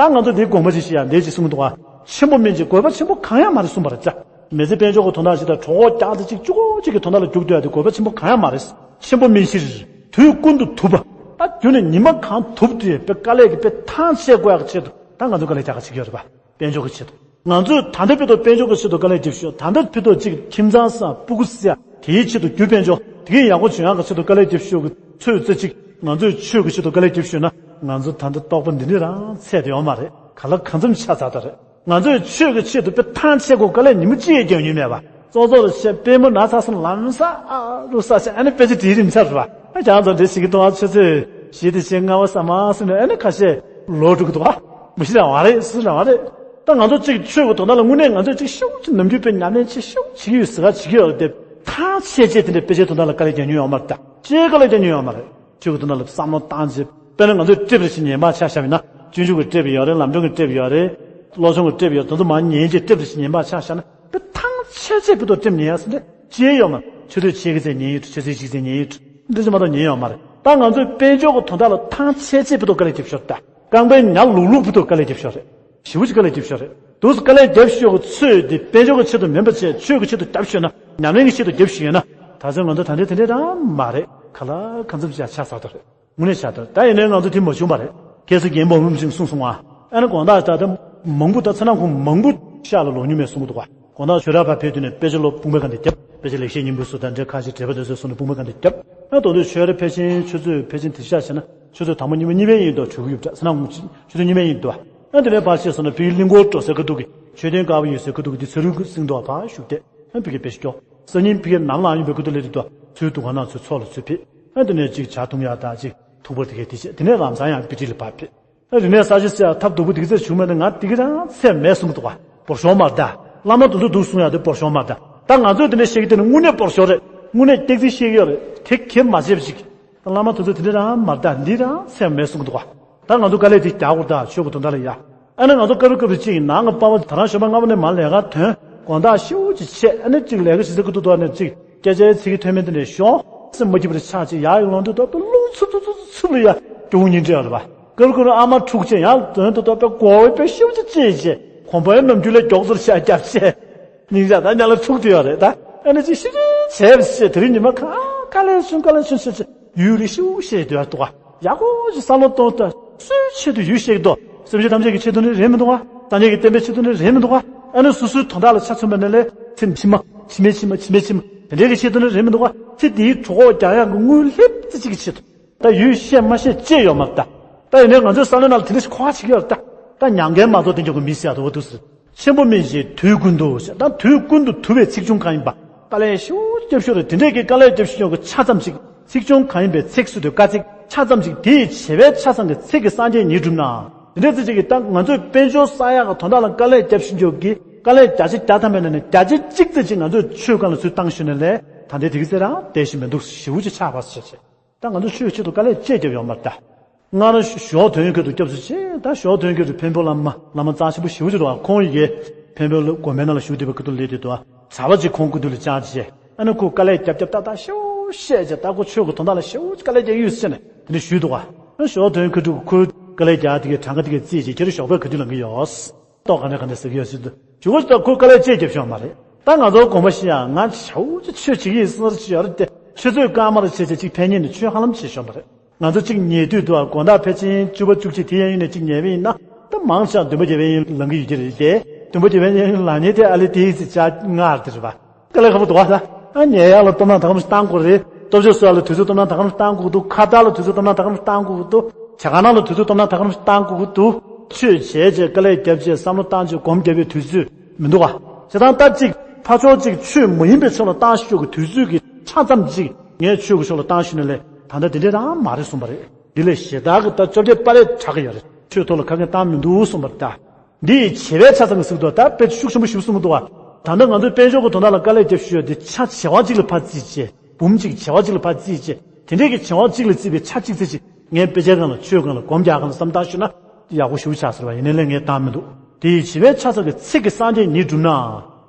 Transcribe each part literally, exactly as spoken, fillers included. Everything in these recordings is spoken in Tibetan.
ད་ང་ཚོ་འདིའི་དགོངས་པ་ཅིག་བཞེས་ཡ་འདི་ཅིག་གསུངས་འདུག་བ། ཆེན་པོ་སྨིན་ཅིང་དགོས་པ་ཆེན་པོ་གང་ཡང་མ་རེད་གསུངས་པ་རེད་ད། མི་ཚེ་དཔལ་འབྱོར་གྱི་དོན་དག་ཞིག་དང་གྲོགས་པོ་རྒྱག་སྟེ་གཅིག་གཅིག་གཅིག་གི་དོན་དག་ལ་རྒྱུག་སྡོད་ཡ་དེ་དགོས་པ་ཆེན་པོ་གང་ཡང་མ་རེད། ཆེན་པོ་སྨིན་ཕྱིར་དུས་ཀུན་ཏུ་ཐུབ་པ། ད་རྒྱུན་ནས་ཉི་མ་གང་ཐུབ་དུས་དཔེ་དཀའ་ལས་ཀྱི་དཔེ་ཐང་ཆད་དགོས་ཡག་གི་ཆེད་དུ་ད་ང་ཚོ་དཀའ་ལས་རྒྱག་ག་བྱེད་ཀྱི་ཡོད་རེད་པ། དཔལ་འབྱོར་གྱི་ཆེད་དུ། ང་ཚོས་ད་ལྟ་ཕུད་དོ་དཔལ་འབྱོར་གྱི་ཆེད་དུ་དཀའ་ལས་རྒྱབ་ཤོག་ད་ལྟ་ཕུད་དོ་གཅིག་ཁྱིམ་ཚང་བཟང་སྤུ་གུ་བསད་དེའི་ཆེད་དུ་རྒྱུ་དཔལ་འབྱོར་དེ་གས་ཡག་པོ་བྱུང་ཡག་གི་ཆེད་དུ་དཀའ་ལས་རྒྱབ་ཤོག་གི་ཚོད་རྩེ་གཅིག་ང་ཚོས་ཆོས་ཀྱི་ཆེད་དུ་དཀའ་ལས་རྒྱབ་ཤོག་ན་ང་ཚོ་ད་ལྟ་རྟོགས་པ་འདི་འདྲ་རང་ཚད་དེ་ཡོད་མ་རེད། ག་ལ་གང་འཚམ་ཆ་ཚ་ད་རེད། ང་ཚོས་ཆོས་ཀྱི་ཆེད་དུ་དཔེ་ཐང་ཆད་དགོས་དཀའ་ལས་ཉིན་མོ་གཅིག་ཡང་རྒྱག་མྱོང་མེད་པ། གཙོ་གཙོ་རུ་བཤད་པད་མོ་ན་ཚ་སོང་ལམ་ས་ཨ་རུ་ས་ཆ་ཨ་ནི་དཔེ་ཆ་དེའི་རིམ་ཚར་བ། ཨ་ཀྱང་ཚོ་འདྲེ་ཞིག་གི་ཏོང་ཨ་ཆུ་ཚོད་བཞི་དེ་ཕྱེད་ལྔ་པ་ས་མ་སུ་ནས་ཨ་ནི་ཁ་ཤས་ལོ་དྲུག་གི་འདུག་ཨ། མི་ཤི་རང་བ་རེད་སུ་རང་བ་རེད། ད་ང་ཚོ་གཅིག་ཆོས་ཀྱི་དོན་དག་ལ་དངོས་གནས་ང་ཚོས་གཅིག་ཤུགས་ཆེ་ནམ་རྒྱུན་དཔེ་ཉམས་ལེན་ཆེ་ཤུགས་ཆེ་གི་ཡོད་ཟེར་ག་བྱེད་ཀྱི་ཡོད་རེད་དེ། ཐང་ཆད་ཆད་དེ་འདྲའི་དཔེ་ཆའི་དོན་དག་ལ་དཀའ་ལས་རྒྱག་མྱོང་ཡོད་མ་རེད་ད། ཅེས་དཀའ་ལས་རྒྱག་མྱོང་ཡོད་མ་རེད། ཆོས་ཀྱི་དོན་དག་ལ་བསམ་བློ་བཏང་རྗེས་དཔེར་ན་ང་ཚོས་ཊེབ་རེ་ཞིག་ཉན་པ་ཆ་བཞག་པ་ཡིན་ན་སྤྱོད་འཇུག་གི་ཊེབ་ཡོད་རེད། ལམ་སྒྲོན་གྱི་ཊེབ་ཡོད་རེད། བློ་སྦྱོང་གི་ཊེབ་ཡོད་རེད། དེ་ཚོ་མར་ཉན་རྗེས་ཊེབ་རེ་ཞིག་ཉན་པ་ཆ་བཞག་ན་དཔེ་ཐང་ཆད་ཆད་དཔེ་ཐོག་ཊེབ་ཉན་ཡ་ཟེར་འདྲ་ཅི་ཡང་ཡོད་མ་རེད། ཆུ་ཚོད་ཕྱེད་ཀ་ཙམ་ཉན་ཡོད་ཆུ་ཚོད་གཅིག་ཙམ་ཉན་ཡོད་འདི་ཚོ་མ་གཏོགས་ཉན་ཡོད་མ་རེད། ད་ང་ཚོས་དཔལ་འབྱོར་གྱི་དོན་དག་ལ་ཐང་ཆད་ཆད་དཔེ་ཐོག་དཀའ་ལས་རྒྱབ་ཤོར་ད། རྐང་པའི་ཉ་ལུག་ལུག་དཔེ་ཐོག་དཀའ་ལས་རྒྱབ་ཤོར་རེད། ཞེ་པོ་ཅིག་དཀའ་ལས་རྒྱབ་ཤོར་རེད། དུས་སུ་དཀའ་ལས་རྒྱབ་ཤོར་གྱི་ཚོད་འདི་དཔལ་འབྱོར་གྱི་ཆེད་དུ་མིན་པ་བྱས་ཆོས་ཀྱི་ཆེད་དུ་རྒྱབ་ཤོར་ན་ཉམས་ལེན་གྱི་ཆེད་དུ་རྒྱབ་ཤོར་ཡོད་ན། ད་ཆ་ང་ཚོ་ད་འདྲ་དེ་འདྲ་རང་མ་རེད། ག་ལ་གང་འཚམ་ཅིག་ཆགས་ཚར་ད་རེད། དངོས་གནས་ཆགས་ད་རེད། ད་ཡིན་ནའི་ང་ཚོ་དེ་མ་བྱུང་བ་རེད། ཁ་སང་རྒན་འབུམ་རིན་པོ་ཆེས་གསུངས་སོང་ཨ། ཨ་ནི་དགོང་དག་ད་ལྟ་མང་པོ་ད་ཚེ་ནང་ཁོང་མང་པོ་ཤག་ལ་ལོག་མྱོང་མེད་གསུང་གི་འདུག་ག་དགོང་དག་ཆོས་ར་ཕར་ཕེབས་དུས་ནས་དཔེ་ཆ་ཀློག་དཔུང་པའི་སྒང་དེ་བརྒྱབ། དཔེ་ཆ་ལེགས་བཤད་སྙིང་པོའི་གསུང་དང་འབྲེལ་ཁ་ཤས་འགྲེལ་པ་དེ་ཚོ་གསུངས་ནས་དཔུང་པའི་སྒང་དེ་བརྒྱབ། ཨ་ད་དུང་ཆོས་ར་ཕལ་ཆེར་ཆུ་ཚོད་ཕལ་ཆེར་དེ་ཤག་བྱས་ན་ཆུ་ཚོད་དང་པོ་གཉིས་པ་གཉིས་པའི་ཡིན་འདུག་གྲོལ་གི་ཡོད་པ་འདྲ། ཚེ་ནང་ཆུ་ཚོད་གཉིས་པའི་ཡིན་འདུག་ཨ་དེ་ནས་ཕར་ཕྱིན་སོང་ན་བོད་ཡིག་གླིང་སྐོར་འགྲོ་སའི་ཁ་ཐུག་གི་མཆོད་རྟེན་དཀར་པོ་ཡོད་སའི་ཁ་ཐུག་གི་དེ་ཚུར་རུག་སེང་འདུག་ཨ་ཕར་བཞུགས་ཏེ་ཨ་ཕ་གི་དཔེ་ཆ་སྐྱོར། སང་ཉིན་ཕ་གི་ནམ་ལངས་ཡོང་བའི་ཁ་ཐུག་ལ་དེ་འདུག་ཚུར་དུ་ག་ན་ཚུར་ཚོགས་ལ་ཚུར་ཕེབས། ཨ་དེ་ནས་གཅིག་ཇ་འཐུང་ཡག་དང་གཅིག་ཐུག་པར་དེ་གས་དེ་བྱས་དེ་ནས་ལམ་སང་ཡང་པི་ཏི་ལ་ཕར་ཕེབས། ཨ་རིག་གནས་གསར་བརྗེ་ཟེར་ཡག་ཐབས་སྡུག་པོ་དེ་ཚོ་བྱུང་མེད་ན་ང་དེ་ག་རང་ཚད་མེད་གསུང་གི་འདུག་ག་བོར་ཤོར་མ་རེད་ད། བླ་མ་དེ་ཚོ་འདུག་གསུང་ཡག་དེ་བོར་ཤོར་མ་རེད་ད། ད་ང་ཚོས་དེ་འདྲ་བཤད་ཀྱི་དེ་ནི་དངོས་གནས་བོར་ཤོར་རེད། དངོས་གནས་ཏོག་ཙམ་བཤད་ཀྱི་ཡོད་རེད། དེ་གས་མ་བྱས་པ་ཅིག་ད་བླ་མ་དེ་ཚོ་དེ་འདྲ་རང་མ་རེད་ད། འདི་རང་ཚད་མེད་གསུང་གི་འདུག་ག་ད་ང་ཚོ་དཀའ་ལས་དེ་རྒྱག་དགོས་ད་ཆོས་ཀྱི་དོན་དག་ལ་ཡ། ཨ་ནི་ང་ཚོ་སྐབས་རེ་སྐབས་རེ་གཅིག་ཡིན་ནའང་པ་ཕ་དེ་རང་ཞོགས་པ་སྔ་པོ་ནས་མར་ལས་ཀ་ཐོན། དགོང་དག་ཤི་བོ་ཅིག་ཆད། ཨ་ནི་གཅིག་ལས་ཀ་བྱེད་སའི་ཁ་ཐུག་ཏུ་ཨ་ནི་གཅིག་སྐད་ཆའི་ཚིག་གི་ཐོན་མི་དེ་འདྲ་ཤོག་སེམས་མ་སྐྱིད་པ་རེ་ཆགས་ཅིག་ཡར་ཡོང་དུས་ད་དུང་རླུང་འཚུབ་འཚུབ་འཚུབ་འཚུབ་ལ་ཡ་སྐྱོ་བོ་སྙིང་རྗེ་ཡོད་རེད་པ། སྐབས་སྐབས་རུ་ཨ་མ་འཁྲུག་ཅིག་ཡར་དོན་དུ་ད་དཔེ་མགོ་བོའི་དཔེ་ཤི་བོ་ཅིག་ཅེས་བྱས་ཁོང་པའི་ནམ་རྒྱུན་ལས་མགྱོགས་ཚོར་ཤ་རྒྱབ་བྱས། སྙིང་རྗེ་ད་ཉ་ལ་འཁྲུག་དུ་ཡོད་རེད་ད། ཨ་ནི་ཅིག་ཤི་རེ་བྱས་པ་ཞེས་དེ་རིང་ཉི་མ་གང་དཀའ་ལས་བྱུང་དཀའ་ལས་བྱུང་ཞེས་བྱས་ཡུལ་ལས་ཤི་བོ་ཤེས་དུ་ཡར་འདུག་ག་ཡག་པོ་ཞིག་བསམ་བློ་གཏོང་ད། སུའི་ཆེད་དུ་ཡུལ་ཤེས་ཀྱི་འདུག་སེམས་ཅན་ཐམས་ཅད་ཀྱི་ཆེད་དུ་ནི་རེད་མི་འདུག་ག་ད་ཉིད་ཀྱི་བསྟན་པའི་ཆེད་དུ་ནི་རེད་མི་འདུག་ག་ཨ་ནི་སོ་སོའི་དོན་དག་ལ་ཆ་མཚོན་པ་ནི་ལས་ཚེ་ཕྱི་མ་ཕྱི་མའི་ཕྱི་མ་ཕྱི་མའི་ཕྱི་མ་དེ་འདྲའི་གི་ཆེད་དུ་ནི་རེད་མི་འདུག་ག་ཚེ་འདིའི་གྲོད་ཁོག་རྒྱག་ཡག་གི་དངུལ་ལྷེབ་ཙི་གཅིག་གི་ཆེད་དུ། ད་ཡུལ་ཤེས་མ་ཤེས་ཅི་ཡོད་མ་རེད་ད། ད་ཡིན་ནའི་ང་ཚོའི་བསམ་བློའི་ནང་ལ་དེ་འདྲ་ཞིག་འཁོར་བ་བྱེད་ཀྱི་ཡོད་རེད་ད། ད་མྱང་མཁན་མ་གཏོགས་དེ་འཇོག་གི་མི་ཟེར་ཡག་དེ་འོ་འདུག་ཟེར། ཆེན་པོ་སྨིན་ཞིང་དུས་ཀུན་ཏུ་ཞེས་ད་དུས་ཀུན་ཏུ་དུ་བའི་ཚིག་ཆུང་གང་ཡིན་པ། དཀའ་ལས་ཞེ་པོ་རྒྱབ་ཤོར་རེད། དེ་འདྲས་ཀྱི་དཀའ་ལས་རྒྱབ་ཤོར་ཡོང་གི་ཆ་ཙམ་ཞིག་ཚིག་ཆུང་གང་ཡིན་པའི་ཚིག་སུ་དུ་དཀའ་ཚིག་ཆ་ཙམ་ཞིག་དེ་ཡི་བྱེ་བའི་ཆ་ཚང་གི་ཚིག་གི་སངས་རྒྱས་ཉིད་གྲུབ་ན། དེ་འདྲས་ཚིག་ཅིག་གིས་ད་ང་ཚོས་དཔལ་འབྱོར་བསགས་ཡག་གི་དོན་དག་ལ་དཀའ་ལས་རྒྱབ་ཤོར་ཡོང་གི་དཀའ་ལས་བརྒྱ་ཆ་བརྒྱ་ཐམ་པའི་ནང་ནས་བརྒྱ་ཆ་གཅིག་ཙམ་ཞིག་ང་ཚོས་ཆོས་སྒང་ལ་ཚུར་བཏང་ཤོར་ནས་ལས་ད་ལྟའི་དེ་གི་ཚེ་རང་བསྡད་ཤེས་མི་འདུག་ཞེ་པོ་ཅིག་ཆགས་པ་ཞེས་བྱས། ད་ང་ཚོ་ཆོས་ཆེད་དུ་དཀའ་ལས་ཅི་བརྒྱབ་ཡོད་མ་རེད་ད། སྔར་ཞོ་ཐོན་ཁུལ་དུ་སྐྱབས་སུ་མཆི། ད་ཞོ་ཐོན་ཁུལ་དུ་འཕན་པོ་བླ་མ་བླ་མ་རྩ་ཆེན་པོ་ཞེ་པོ་ཅིག་འདུག་ཁོང་ཡི་གེ་འཕན་པོ་དགོན་པའི་ནང་ལ་བཞུགས་བསྡད་པའི་ཁུལ་དུ་ལས་དེ་འདུག་གྲྭ་པ་ཅིག་ཁོང་སྐུ་དུས་ལ་བཅར་བྱས། ཨ་ནི་ཁོ་དཀའ་ལས་རྒྱབ་རྒྱབ་ཏག་ཏག་ཞེ་པོ་བཤད་བྱས། ད་ཁོ་ཆོས་ཀྱི་དོན་དག་ལ་ཞེ་པོ་དཀའ་ལས་རྒྱག་ཡོད་ཟེར་ནས་དེ་འདྲ་ཞུས་འདུག་ཨ་ཞོ་ཐོན་ཁུལ་དུ་ཁོའི་དཀའ་ལས་རྒྱག་དེ་གའི་གྲངས་ཀ་དེ་གའི་རྩིས་བྱས་ཁྱེད་རང་ཞོགས་པའི་ག་དུས་ལངས་ཀྱི་ཡོད། ཏོག་ག་འདྲ་ག་འདྲ་ཟེར་གྱི་ཡོད་ཟེར་དུས་ཇུ་གོ་ད་ཁོ་དཀའ་ལས་ཅི་རྒྱབ་ཤོར་མ་རེད། ད་ང་ཚོ་དགོངས་པ་བཞེས་ཡག་ང་ཞའུ་ཅི་ཆོས་བྱེད་ཀྱི་ཡིན་སྲིད་ཅི་ཡོད་རེད་དེ་ཆུ་ཚོད་སྐར་མ་རེ་བྱས་བྱས་ཅིག་ཕན་ཉེ་ནས་ཆོས་ཧ་ལམ་བྱེད་ཤོར་མ་རེད། ང་ཚོ་གཅིག་ཉལ་དུས་དུ་དགོང་དག་ཕལ་ཆེར་བཅུ་པ་བཅུ་གཅིག་དེ་ཡན་ཡོད་ནས་གཅིག་ཉལ་བ་ཡིན་ན་ད་མང་ཆེ་བ་བདུན་པ་བརྒྱད་པ་ཡན་ལང་གི་ཡོད་ཀྱི་རེད་དེ་བདུན་པ་བརྒྱད་པ་ཡན་ལང་ཉལ་དེ་ཨ་ལེ་དེ་ཡིན་ཟེར་ཅག་ང་རེད་དེ་རེད་པ། དཀའ་ལས་ཁག་པོ་འདུག་བ་ད། ཨ་ཉལ་ཡག་ལ་སྟོབས་ན་ད་གམ་ཞིག་བཏང་དགོས་རེད། སྟོབས་ཆེ་བཟོ་ཡག་ལ་དུས་ཚོད་སྟོབས་ན་ད་གམ་ཞིག་བཏང་དགོས་འདུག་ཁ་བརྡ་ལ་དུས་ཚོད་སྟོབས་ན་ད་གམ་ཞིག་བཏང་དགོས་འདུག་བྱ་དགའ་ནང་ལ་དུས་ཚོད་སྟོབས་ན་ད་གམ་ཞིག་བཏང་དགོས་འདུག་ཆོས་བྱས་བྱས་དཀའ་ལས་བརྒྱབ་བྱས་བསམ་བློ་བཏང་བྱས་སྒོམ་བརྒྱབ་པའི་དུས་ཚོད་མི་འདུག་བ། བྱས་ཙང་ད་གཅིག་ཕར་ཕྱོགས་གཅིག་ཆོས་མ་ཡིན་པའི་ཕྱོགས་ལ་བཏང་ཤོག་གི་དུས་ཚོད་ཀྱི་ཆ་ཙམ་གཅིག་ངས་ཆོས་ཀྱི་ཕྱོགས་ལ་བཏང་ཤོག་ནས་ལས་ད་ལྟ་དེ་འདྲས་རང་མ་རེད་གསུངས་པ་རེད། འདི་ལས་ཞེ་དྲག་གི་ད་བཅོ་བརྒྱད་པ་རེད་དྲག་གི་ཡོད་རེད། ཆོས་ཐོག་ལ་ཁ་སྐད་བཏང་མི་འདུག་གསུངས་པ་རེད་ད། འདི་ཡི་བྱེ་བའི་ཆ་ཚང་གི་ཟེར་གི་འདུག་ད་དཔེ་ཤུགས་ཆེན་པོ་ཞིག་གསུང་གི་འདུག་བ། ད་ལྟ་ང་ཚོའི་དཔལ་འབྱོར་གྱི་དོན་དག་ལ་དཀའ་ལས་རྒྱབ་ཤོར་ཡོད་དེ་ཆ་བྱེ་བ་གཅིག་ལ་ཕར་རྩིས་བྱས་འབུམ་གཅིག་བྱེ་བ་གཅིག་ལ་ཕར་རྩིས་བྱས་དེ་འདྲའི་གི་བྱེ་བ་གཅིག་ལ་བརྩིས་པའི་ཆ་གཅིག་ཙམ་ཞིག་ངས་དཔེ་ཆའི་སྒང་ལ་ཆོས་སྒང་ལ་སྒོམ་རྒྱག་སྒང་ལ་བསམ་བཏང་ཤོར་ན་ཡག་པོ་ཞེ་པོ་ཆགས་ཟེར་བ་ཡིན་ནའི་ལས་ངས་བཏང་མི་འདུག་དེ་ཡི་བྱེ་བའི་ཆ་ཚང་གི་ཚིག་གི་སངས་རྒྱས་ཉིད་གྲུབ་ན།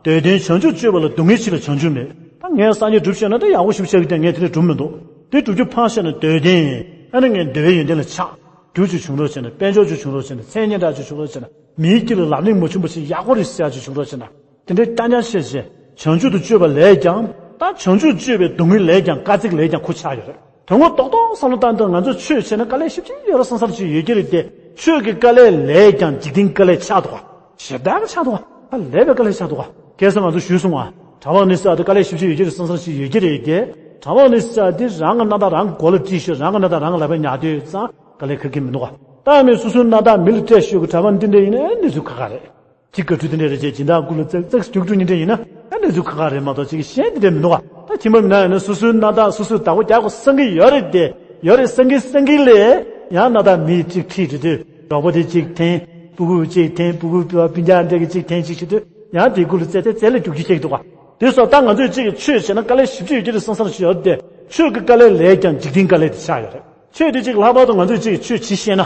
འདོད་ལྡན་བྱང་ཆུབ་སྤྱོད་པ་ལ་སྡུག་བསྔལ་ཕྱིར་ལ་བྱང་ཆུབ་མེད། ད་ངས་སངས་རྒྱས་སྒྲུབ་ཤེས་ན་ད་ཡག་པོ་ཞེ་པོ་ཆགས་ཀྱི་དེ་ངས་དེ་འདྲ་སྒྲུབ་མི་འདུག་དེ་སྒྲུབ་རྒྱུ་ཕངས་ཤེས་ན་འདོད་ལྡན། ཨ་ནི་ངས་འདོད་པའི་ཡོན་ཏན་ལ་ཆགས། རྒྱུ་ཅིག་བྱུང་རོགས་བྱས་ན། དཔལ་འབྱོར་ཅིག་བྱུང་རོགས་བྱས་ན། མཚན་སྙན་གྲགས་ཅིག་བྱུང་རོགས་བྱས་ན། མིའི་དཀྱིལ་ལ་ལམ་རིམ་མ་བྱུང་བ་ཞིག་ཡག་པོ་རེད་ཟེར་ཡག་ཅིག་བྱུང་རོགས་བྱས་ན། དེ་འདྲའི་རྐྱང་རྐྱང་བཤད་བྱས། བྱང་ཆུབ་ཏུ་སྤྱོད་པ་ལས་ཀྱང་། ད་བྱང་ཆུབ་སྤྱོད་པའི་སྡུག་བསྔལ་ལས་ཀྱང་། དཀའ་ཚེགས་ལས་ཀྱང་ཁོ་ཆགས་ཡོད་རེད། དོན་ངོ་རྡོག་རྡོག་བསམ་བློ་བཏང་དུས། ང་ཚོས་ཆོས་བྱས་ན་དཀའ་ལས་ཞེ་པོ་ཅིག་ཡོད་རེད། སང་སང་ཅིག་ཡོད་ཀྱི་རེད་དེ། ཆོས་ཀྱི་དཀའ་ལས་ལས་ཀྱང་འཇིག་རྟེན་དཀའ་ལས་ཆགས་འདུག་ག་ཞེ་དྲག་གི་ཆགས་འདུག་ག་ད་ལས་པའི་དཀའ་ལས་ཆགས་འདུག་ག་གལ་སྲིད་ང་ཚོ་ཞུས་སོང་ང་། གྲྭ་པ་ནི་ས་དེ་དཀའ་ལས་ཞེ་པོ་ཅིག་ཡོད་ཀྱི་རེད། སང་སང་ཅིག་ཡོད་ཀྱི་རེད་དེ། གྲྭ་པ་ནི་ས་དེ་རང་གི་སྣ་ཐག་རང་མགོ་ལ་དཀྲིས་ཤོར། རང་གི་སྣ་ཐག་རང་གི་ལག་པས་ཉར་དུས་ཙང་དཀའ་ལས་ཁག་གི་མི་འདུག་ག་ད་མི་སོ་སོའི་སྣ་ཐག་མི་ལ་སྤྲད་ཤོར་གི་གྲྭ་པ་འདི་འདྲ་ཡིན་ན་ཨེ་གནས་ཚུལ་ཁག་ཁག་རེད། གཅིག་དགའ་སྤྲོ་དེ་འདྲ་རེད་ཅེས་སྦྱིན་བདག་སྐུ་ལ་ཙག་ཙག་རྒྱུག་རྒྱུག་ཉིན་འདྲ་ཡིན་ན་ཨ་གནས་ཚུལ་ཁག་ཁག་རེད་མ་གཏོགས་ཅིག་གཞན་དེ་འདྲ་མི་འདུག་ག་ད་ཁྱིམ་པ་མི་ནག་ཡིན་ན་སོ་སོའི་སྣ་ཐག་སོ་སོས་བདག་པོ་རྒྱག་དགོས་བསམ་གི་ཡོད་རེད་དེ། ཡོད་རེད་བསམ་གི་བསམ་གི་ལས་ཡང་སྣ་ཐག་མི་གཅིག་ཁྲིད་འགྲོ་དུས་གྲོགས་པོ་དེ་གཅིག་འཐེན། སྤུ་གུ་གཅིག་འཐེན། སྤུ་གུ་སྤུན་ཀྱག་འདྲ་གི་གཅིག་འཐེན་གཅིག་བྱེད་དུས་ཡང་དེ་སྐུ་ལ་ཙག་ཙག་ཙག་ལ་རྒྱུག་རྒྱུག་བྱེད་ཀྱི་འདུག་ག་དེ་སོགས་ད་ང་ཚོས་གཅིག་གི་ཆོས་བྱས་ན་དཀའ་ལས་ཞེ་པོ་ཅིག་ཡོད་ཀྱི་རེད་བསམ་བསམ་ཞིག་ཡོད་རེད་དེ། ཆོས་ཀྱི་དཀའ་ལས་ལས་ཀྱང་འཇིག་རྟེན་དཀའ་ལས་དེ་ཆགས་ཡོད་རེད། ཆོས་དེ་གཅིག་ལྷག་པར་དུ་ང་ཚོས་གཅིག་ཆོས་བྱེད་ཤེས་ན།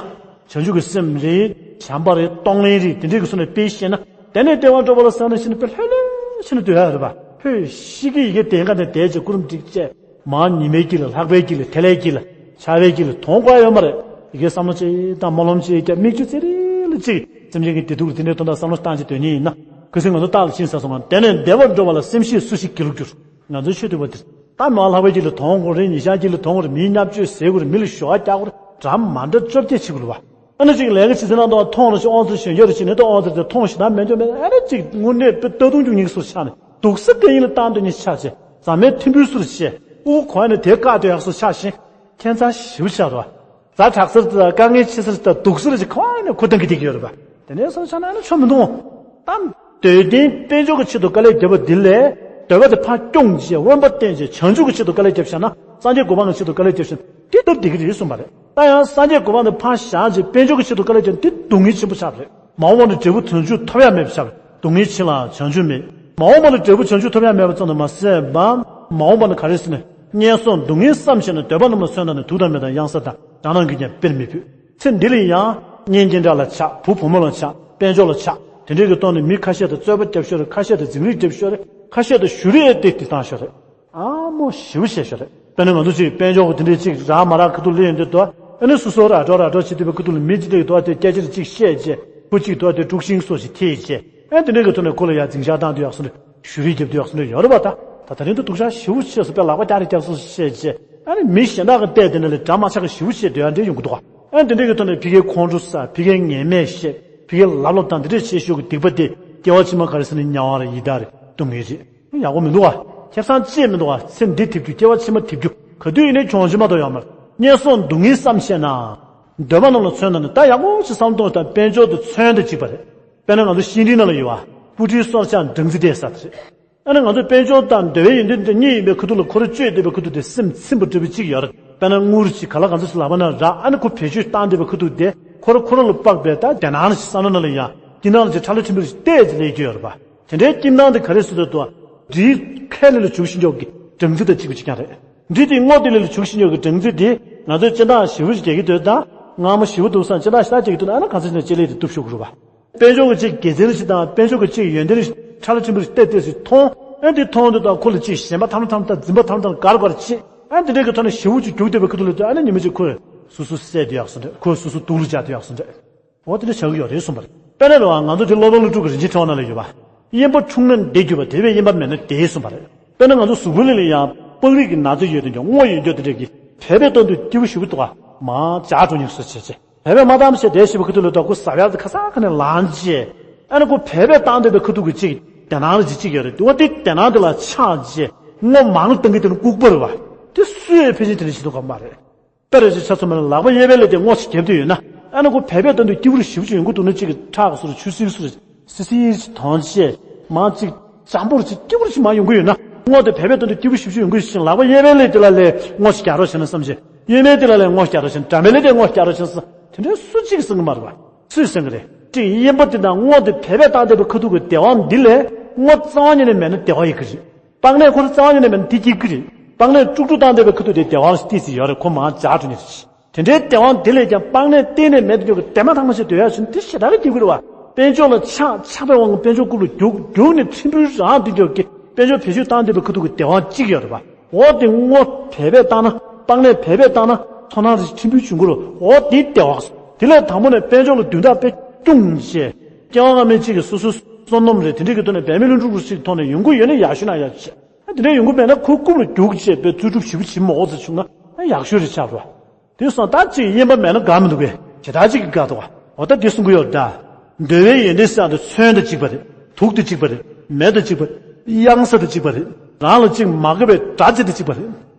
བྱང་ཆུབ་ཀྱི་སེམས་རེད། བྱམས་པ་རེད། གཏོང་ལེན་རེད། དེ་འདྲའི་གི་སོ་ནས་སྤེལ་ཤེས་ན། དེ་ནས་བདེ་བར་འགྲོ་བ་ལ་བསམ་ན་ཤི་ན་དཔེ་ལྷོད་ལྷོད་ཤི་ན་སྡོད་ཡ་རེད་པ། ལྷོད་ཤི་གི་ཡི་གེ་དེ་ག་ནས་དེའི་རྗེས་སྐུ་རིམ་སྒྲིག་བྱས། མར་ཉི་མའི་དཀྱིལ་ལ། ལྷག་པའི་དཀྱིལ་ལ། ཐལ་བའི་དཀྱིལ་ལ། འཆར་བའི་དཀྱིལ་ལ། དོན་ག་ཡོད་མ་རེད། ཡི་གེ་བསམ་བློ་ཅིག་བཏང་། སྨོན་ལམ་ཅིག་རྒྱབ། མིག་ཆུ་ཙི་རི་ལ་ཅིག་སེམས་ཅན་གྱི་བདེ་སྡུག་ལ་དེ་འདྲའི་དོན་དག་བསམ་བློ་བཏང་བྱས་སྡོད་མཁན་ཡིན་ན། ཁ་སང་ང་ཚོ་རྟགས་ལ་ཕྱིན་ཚར་སོང་ང་། དེ་ནས་བདེ་བར་འགྲོ་བ་ལ་སེམས་ཤེས་སུ་ཞིག་དགེ་ལུགས་འགྱུར། ང་ཚོའི་ཆོས་ཐོས་པ་དེ། ད་མར་ལྷག་པའི་དཀྱིལ་ལ་དོན་དགོས་རེད། ཉི་ཤར་དཀྱིལ་ལ་དོན་དགོས་རེད། མིའི་བརྙས་བཅོས་ཟེར་དགོས་རེད། མི་ལ་ཞོགས་ཀ་རྒྱག་དགོས་རེད། གྲངས་མ་འདྲ་བཅོ་བརྒྱད་བྱེད་དགོས་རེད་པ། ཨ་ནི་ཅིག་ལས་ཀ་བྱེད་ཚེ་ན་དང་མཐོང་རུ་ཞིག་དབང་ཚར་གཞོན་སྐྱེས་རུ་ཞིག་ནས་ད་དབང་ཚར་དེ་མཐོང་ཞིག་ན་མེད་འཇོག་མེད། ཨ་ནི་ཅིག་དངོས་གནས་དཔེ་ལྟ་སྟངས་ཀྱི་ཉིན་སུ་ཆགས་ནས་སྡུག་ས་ག་ཡིན་ལ་བཏང་འདོད་ཉིན་ཆགས་བྱས། ཟ་མའི་ཐིམ་ཕུག་སུ་རུ་བྱས། དབུགས་གོ་ཡ་ནས་དེ་བཀག་འདོད་ཡག་སུ་ཆགས་ཤིང་ཁྱད་མཚར་ཞེ་པོ་ཆགས་འདུག་པ། ཛ་དྲག་སར་དང་དཀའ་ངལ་ཆེ་སར་དང་སྡུག་སར་ཅིག་གང་ནས་ཁོ་ཏང་གི་བསྡད་ཀྱི་ཡོད་རེད་པ། དེ་ནས་སོང་ཆ་ན་ནི་ཆོ་མི་འདུག་ད་འདོད་ལྡན་དཔལ་འབྱོར་གྱི་ཆེད་དུ་དཀའ་ལས་བརྒྱབ་པ་འདི་ལས། འདོད་པ་དེ་ཕར་སྐྱོང་བྱས། དབེན་པ་བསྟེན་བྱས། བྱང་ཆུབ་ཀྱི་ཆེད་དུ་དཀའ་ལས་བརྒྱབ་བཞག་ན། སངས་རྒྱས་གོ་འཕང་གི་ཆེད་དུ་དཀའ་ལས་བརྒྱབ་བཞག་ན་དེ་སྟབས་བདེ་གི་རེད་གསུངས་པ་རེད། ད་ཡང་སངས་རྒྱས་གོ་འཕང་དེ་ཕར་བཞག་བྱས་དཔལ་འབྱོར་གྱི་ཆེད་དུ་དཀའ་ལས་བརྒྱབ་ན་དེ་སྡུག་བསྔལ་ཆེན་པོ་ཆགས་པ་རེད། མ་འོངས་པ་ན་འབྲས་བུ་བྱང་ཆུབ་ཐོབ་ཡ་མེད་པ་ཆགས་པ་རེད། སྡུག་བསྔལ་ཕྱིན་ལ་བྱང་ཆུབ་མེད། མ་འོངས་པ་ན་འབྲས་བུ་བྱང་ཆུབ་ཐོབ་ཡ་མེད་པ་ཙམ་དུ་མ་ཟད་པ། མ་འོངས་པ་ན་ག་རེ་ཟེར་ན། ངན་སོང་སྡུག་བསྔལ་བསམ་ཤེས་ན། འདོད་པ་རྣམས་ལ་མཚོན་ན་ནི། དུག་དང་མེ་དང་གཡང་ས་དང་། རྒྱ་ནག་གིས་ཀྱང་དཔེར་མི་ཕུད། ཚེ་འདི་ལ་ཡང་གཉེན་སྐྱེས་དགྲ་ལ་ཆགས། བུ་བུ་མོ་ལ་ཆགས། དཔལ་འབྱོར་ལ་ཆགས། དེ་འདྲའི་གི་ཐོག་ནས་མི་ཁ་ཤས་དང་རྩོད་པ་རྒྱབ་ཤོར་རེད། ཁ་ཤས་དང་འཛིང་རེས་རྒྱབ་ཤོར་རེད། ཁ་ཤས་དང་གཞུ་རེས་ཏེ་དེ་བཏང་ཤོར་རེད། ཨ་མོ་ཞེ་པོ་བྱས་ཤོར་རེད། དཔེར་ན་ང་ཚོ་ཅིག་དཔལ་འབྱོར་གི་དེ་འདྲའི་ཅིག་རག་མ་རག་ཁ་ཐུག་ལས་ཡོང་དུས་དོ། ཨ་ནི་སོ་སོ་ར་འགྲོ་ར་འགྲོ་བྱེད་དུས་པའི་ཁ་ཐུག་ལ་མི་ཅིག་དེ་དོ་དེ་སྐད་ཆ་ཅིག་བཤད་རྗེས་ཁོ་ཅིག་དོ་དེ་དཀྲུག་ཤིང་སོགས་ཤིག་ཐེབས་རྗེས། ཨ་དེ་འདྲའི་གི་ཐོག་ནས་ཁོ་ལ་ཡ་འཛིང་ཆག་བཏང་དུས་ཡག་སོང་རེད། གཞུ་རེས་རྒྱབ་དུས་ཡག་སོང་རེད་ཡོད་རེད་པ། ད་ད་ད་རིང་དུ་སྡུག་ཅག་ཞེ་པོ་ཆེ་སོང་། དཔེ་ལག་པ་རྒྱག་རེས་རྒྱག་སོང་བཤད་རྗེས། ཨ་ནི་མི་གཞན་དག་གི་བལྟས་དེ་ནས་ལས་གྲ་མ་ཆག་གི་ཞེ་པོ་བཤད་སྡོད་ཡ་འདྲ་ཡོང་གི་འདུག་ག་ཨ་དེ་འདྲའི་གི་ཐོག་ནས་ཕ་གིའི་ཁོང་ཁྲོ་ཟ། ཕ་གིའི་ངན་སྨྲས་བཤད། ཕ་གིའི་ལབ་ལོབ་དང་དེ་འདྲས་བྱེད་ཤོག་གི་སྡིག་པ་དེ་སྐྱེ་བ་ཕྱི་མ་ག་རེ་ཟེར་ན་དམྱལ་བ་རེད། ཡི་དྭགས་རེད། སྡུག་བསྔལ་རེད། ཡག་པོ་མི་འདུག་ག་ཁེ་བཟང་ཅི་ཡང་མི་འདུག་ག་ཚེ་འདི་ཐེབས་རྒྱུ། སྐྱེ་བ་ཕྱི་མ་ཐེབས་རྒྱུ་ག་དུས་ཡིན་ནའི་གྱོང་ཆེ་མ་གཏོགས་ཡོད་མ་རེད། ངན་སོང་སྡུག་བསྔལ་བསམ་ཤེས་ན། འདོད་པ་རྣམས་ལ་མཚོན་ན་ནི། ད་ཡག་པོ་ཅིག་བསམ་བློ་གཏོང་དང་། དཔལ་འབྱོར་དེ་མཚོན་དང་གཅིག་པ་རེད། དཔེར་ན་ང་ཚོ་ཤིང་འབྲས་ནང་ལ་ཡོད་པ། སྤུ་གྲིའི་སོར་ཆ་སྦྲང་རྩི་དེ་ཟེར་དེ་རེད། ཨ་ནི་ང་ཚོ་དཔལ་འབྱོར་དང་འདོད་པའི་ཡོན་ཏན་དེ་གཉིས་ཡིན་པའི་ཁ་ཐུག་ལ་ཁོ་རང་སྤྱོད་བསྡད་པའི་ཁ་ཐུག་དེ་སེམས་ཚིམ་པ་འདྲ་པོ་ཅིག་ཡོད་རེད། དཔེར་ན་དངུལ་ཅིག་ག་ལ་ག་ཚོད་ཅིག་ལག་པ་ན་རག་ཨ་ནི་ཁོ་བེད་སྤྱོད་བཏང་བསྡད་པའི་ཁ་ཐུག་དེ་ཁོ་རང་ཁོ་རང་ལ་དཔག་པའི་ད་དེ་ནང་ལ་ཞིག་བསམ་བློ་ནང་ལ་ཡང་དེ་ནང་ལ་ཅིག་ཁྲ་ལ་ཆེན་པོ་ཞིག་བལྟས་ཅིག་ལས་ཀྱི་ཡོད་རེད་པ། དེ་འདྲའི་ཁྱིམ་ནང་དེ་ག་རེ་ཟེར་དུས་དུ་འབྲིའི་ཁ་ལས་ལ་བྱུགས་ཤིང་འཇོག་གི་སྦྲང་རྩི་དང་གཅིག་པ་གཅིག་རྐྱང་རེད། འབྲི་དེ་སྔོ་དེ་ལས་ལ་བྱུགས་ཤིང་འཇོག་གི་སྦྲང་རྩི་དེ་ང་ཚོས་སྤྱིར་བཏང་ཞེ་པོ་ཞིག་རྒྱག་གི་འདུག་ད་སྔ་མོ་ཞེ་པོ་འདུག་བསམ་སྤྱིར་བཏང་ཞེ་དྲག་རྒྱག་གི་འདུག་ན་ཨ་ནི་ག་ཚོད་ཅིག་ལས་དེ་གཏུབ་ཤོག་གི་རེད་པ། དཔལ་འབྱོར་གྱི་ཅིག་དགེ་མཚན་ཞིག་དང་དཔལ་འབྱོར་གྱི་ཅིག་ཡོན་ཏན་ཞིག་ཁྲ་ལ་ཆེན་པོ་ཞིག་བལྟས་བལྟས་ཞིག་མཐོང་། ཨ་འདི་མཐོང་དུས་དང་ཁོ་ལ་ཅིག་ཞེན་པ་ཐམ་ཐམ་དང་འཛིན་པ་ཐམ་ཐམ་འགར་འགར་བྱེད། ཨ་འདི་འདྲའི་གི་ཐོག་ནས་ཞེ་པོ་ཅིག་རྒྱུག་བསྡད་པའི་ཁ་ཐུག་ལ་ཨ་ནི་ཉི་མ་ཅིག་ཁོས་སོ་སོ་བསད་དེ་ཡག་སོང་འདྲ། ཁོས་སོ་སོ་སྡུག་ལ་སྦྱར་དེ་ཡག་སོང་འདྲ། འོ་དེ་འདྲ་བྱ་གི་ཡོད་རེད་གསུངས་པ་རེད། དཔེར་ན་རེད་བ། ང་ཚོ་དེ་སློབ་དཔོན་ཀླུ་སྒྲུབ་ཀྱི་རིན་ཆེན་ཕྲེང་བ་ནང་ལ་ཡོད་པ། གཡེམ་པ་འཁྲུངས་ན་བདེ་འགྱུར་བ། དེ་བས་གཡེམ་པ་མེད་ན་བདེ་གསུངས་པ་རེད། དཔེར་ན་ང་ཚོ་གཟུགས་པོ་ལ་ཡང་པགས་རིགས་ཀྱི་ན་ཚ་ཡོད་དེ་འདྲ་སྔོ་ཡོད་འགྱོག་དེ་འདྲ་གི་བད་པས་བཏང་དུས་སྐྱིད་པོ་ཞེ་པོ་འདུག་ག་མར་འཇགས་འགྲོ་ཉེན་སོ་བྱས་བྱས། བད་པས་མ་བཏང་བྱས་བསྡད་བཞིན་པའི་ཁ་ཐུག་ལ་ད་ཁོ་ཟ་ཡག་དེ་ཁ་སང་ཁ་ནས་ལངས་བྱས། ཨ་ནི་ཁོ་བད་པས་བཏང་བསྡད་པའི་ཁ་ཐུག་གི་ཅིག་བདེ་སྣང་ལ་ཅིག་ཅིག་ཡོད་རེད། དེ་བ་དེ་བདེ་སྣང་དེ་ལ་ཆགས་བྱས་སྔོ་མང་ལ་བཏང་གི་དེ་ནི་ལྐུགས་པ་རེད་བ། དེ་སུས་ཕལ་ཆེར་དེ་འདྲ་བྱེད་ཐུབ་ཀྱི་མ་རེད། དཔེར་ཆ་ཆ་ཚང་མ་ལ་ལག་པ་གཡས་པའི་ལས་དེ་སྔོ་ཞིག་རྒྱབ་དུས་ཡོད་ན། ཨ་ནི་ཁོ་བད་པས་བཏང་དུས་སྐྱིད་པོ་ཞེ་པོ་ཅིག་ཡོང་གི་འདུག་ན་ཅིག་གི་ཁྲག་སོ་རུ་ཆུ་སིལ་སོ་རུ་སི་སི་ཡིར་ཅིག་དོན་བྱས་མང་ཅིག་འཇམ་པོར་ཅིག་སྐྱིད་པོ་ཞིག་མ་ཡོང་གི་ཡོད་ན། སྔོ་དེ་བད་པས་བཏང་དུས་སྐྱིད་པོ་ཞེ་པོ་ཅིག་ཡོང་གི་ཞིང་ལག་པ་གཡས་པའི་ལས་དེ་ལ་ལས་སྔོ་ཞིག་རྒྱག་རོགས་བྱས་ན་བསམ་བྱས། གཡོན་མའི་དེ་ལ་ལས་སྔོ་རྒྱག་རོགས་བྱས་ན། དགྲ་མའི་ལས་དེ་སྔོ་རྒྱག་རོགས་བྱས་ན། དེ་འདྲའི་སུ་གཅིག་གིས་གསུང་གི་མ་རེད་བ། སུས་གསུང་གི་རེད། གཅིག་གཡེམ་པ་དེ་དང་སྔོ་དེ་བད་པས་བཏང་བསྡད་པའི་ཁ་ཐུག་གི་བདེ་བ་འདི་ལས་སྔོ་རྩ་བ་ཉིད་ནས་མེད་ན་བདེ་བ་ཡོད་ཀྱི་རེད། པགས་ནད་ཁོ་རང་རྩ་བ་ཉིད་ནས་མེད་ན་དེ་སྐྱིད་ཀྱི་རེད། པགས་ནད་དཀྲུག་དཀྲུག་བཏང་བསྡད་པའི་ཁ་ཐུག་དེ་བདེ་བ་ལ་ཏོག་ཙམ་ཡོད་རེད། ཁོ་མར་འཇགས་འགྲོ་ནི་རེད། དེ་འདྲའི་བདེ་བ་འདི་ལས་ཀྱང་པགས་ནད་གཏན་ནས་མེད་དུ་འགྱུར་གྱི་བདེ་མ་ཐང་མ་ཞིག་འདོད་ཡ་ཞིག་འདི་ཞེ་དྲག་གི་སྐྱིད་ཀྱི་རེད་བ། དཔལ་འབྱོར་ལ་ཆགས་ཆགས་པའི་དབང་གིས་དཔལ་འབྱོར་ཀླུ་ལ་རྒྱུག་རྒྱུག་ནས་ཕྲན་བུ་རང་འདི་འགྱུར་གྱི་དཔལ་འབྱོར་བེད་སྤྱོད་བཏང་བསྡད་པའི་ཁ་ཐུག་གི་བདེ་བ་གཅིག་ཡོད་རེད་བ། འོ་དེ་སྔོ་བད་པས་བཏང་ན་པགས་ནད་བད་པས་བཏང་ན་ཚོར་སྣང་རེ་ཕྲན་བུ་བྱུང་གི་རེད། འོ་དེ་བདེ་བ། དེ་ལས་དང་པོ་ནས་དཔལ་འབྱོར་ལ་བདུན་ཕྲག་དཔེ་སྐྱུང་བྱས། སྐྱེ་བ་སྔ་མའི་གཅིག་གི་སོ་སོའི་བསོད་ནམས་རེད། དེ་འདྲའི་གི་ཐོག་ནས་འབད་མེད་ལྷུན་གྲུབ་ཀྱི་ཐོག་ནས་ཡོང་གི་ཡོད་ན་ཡག་ཤོས་ན་ཡག་ཤོས། ཨ་དེ་འདྲའི་ཡོང་གི་མེད་ན་ཁོ་རྐུབ་ལ་རྒྱུག་བྱས་པའི་རྩོལ་སྒྲུབ་ཞིབ་པོ་བྱེད་མ་འོག་ཙམ་བྱུང་ན་ཨ་ཡག་ཤོས་རེད་ཆགས་པ། དེ་སོང་ད་གཅིག་དབྱེན་པ་མེད་ན་དགའ་མི་འདུག་གས། ཇི་ལྟར་གཅིག་གི་དགའ་འདུག་ག་འོ་ད་དེ་གསུང་གི་ཡོད་ད། འདོད་པའི་ཡོན་ཏན་ཟེར་ཡག་དེ་མཚོན་དང་གཅིག་པ་རེད། དུག་དང་གཅིག་པ་རེད། མེ་དང་གཅིག་པ་རེད། གཡང་ས་དང་གཅིག་པ་རེད། རང་ལ་གཅིག་མ་དགའ་བའི་དགྲ་ཅིག་དང་གཅིག་པ་རེད།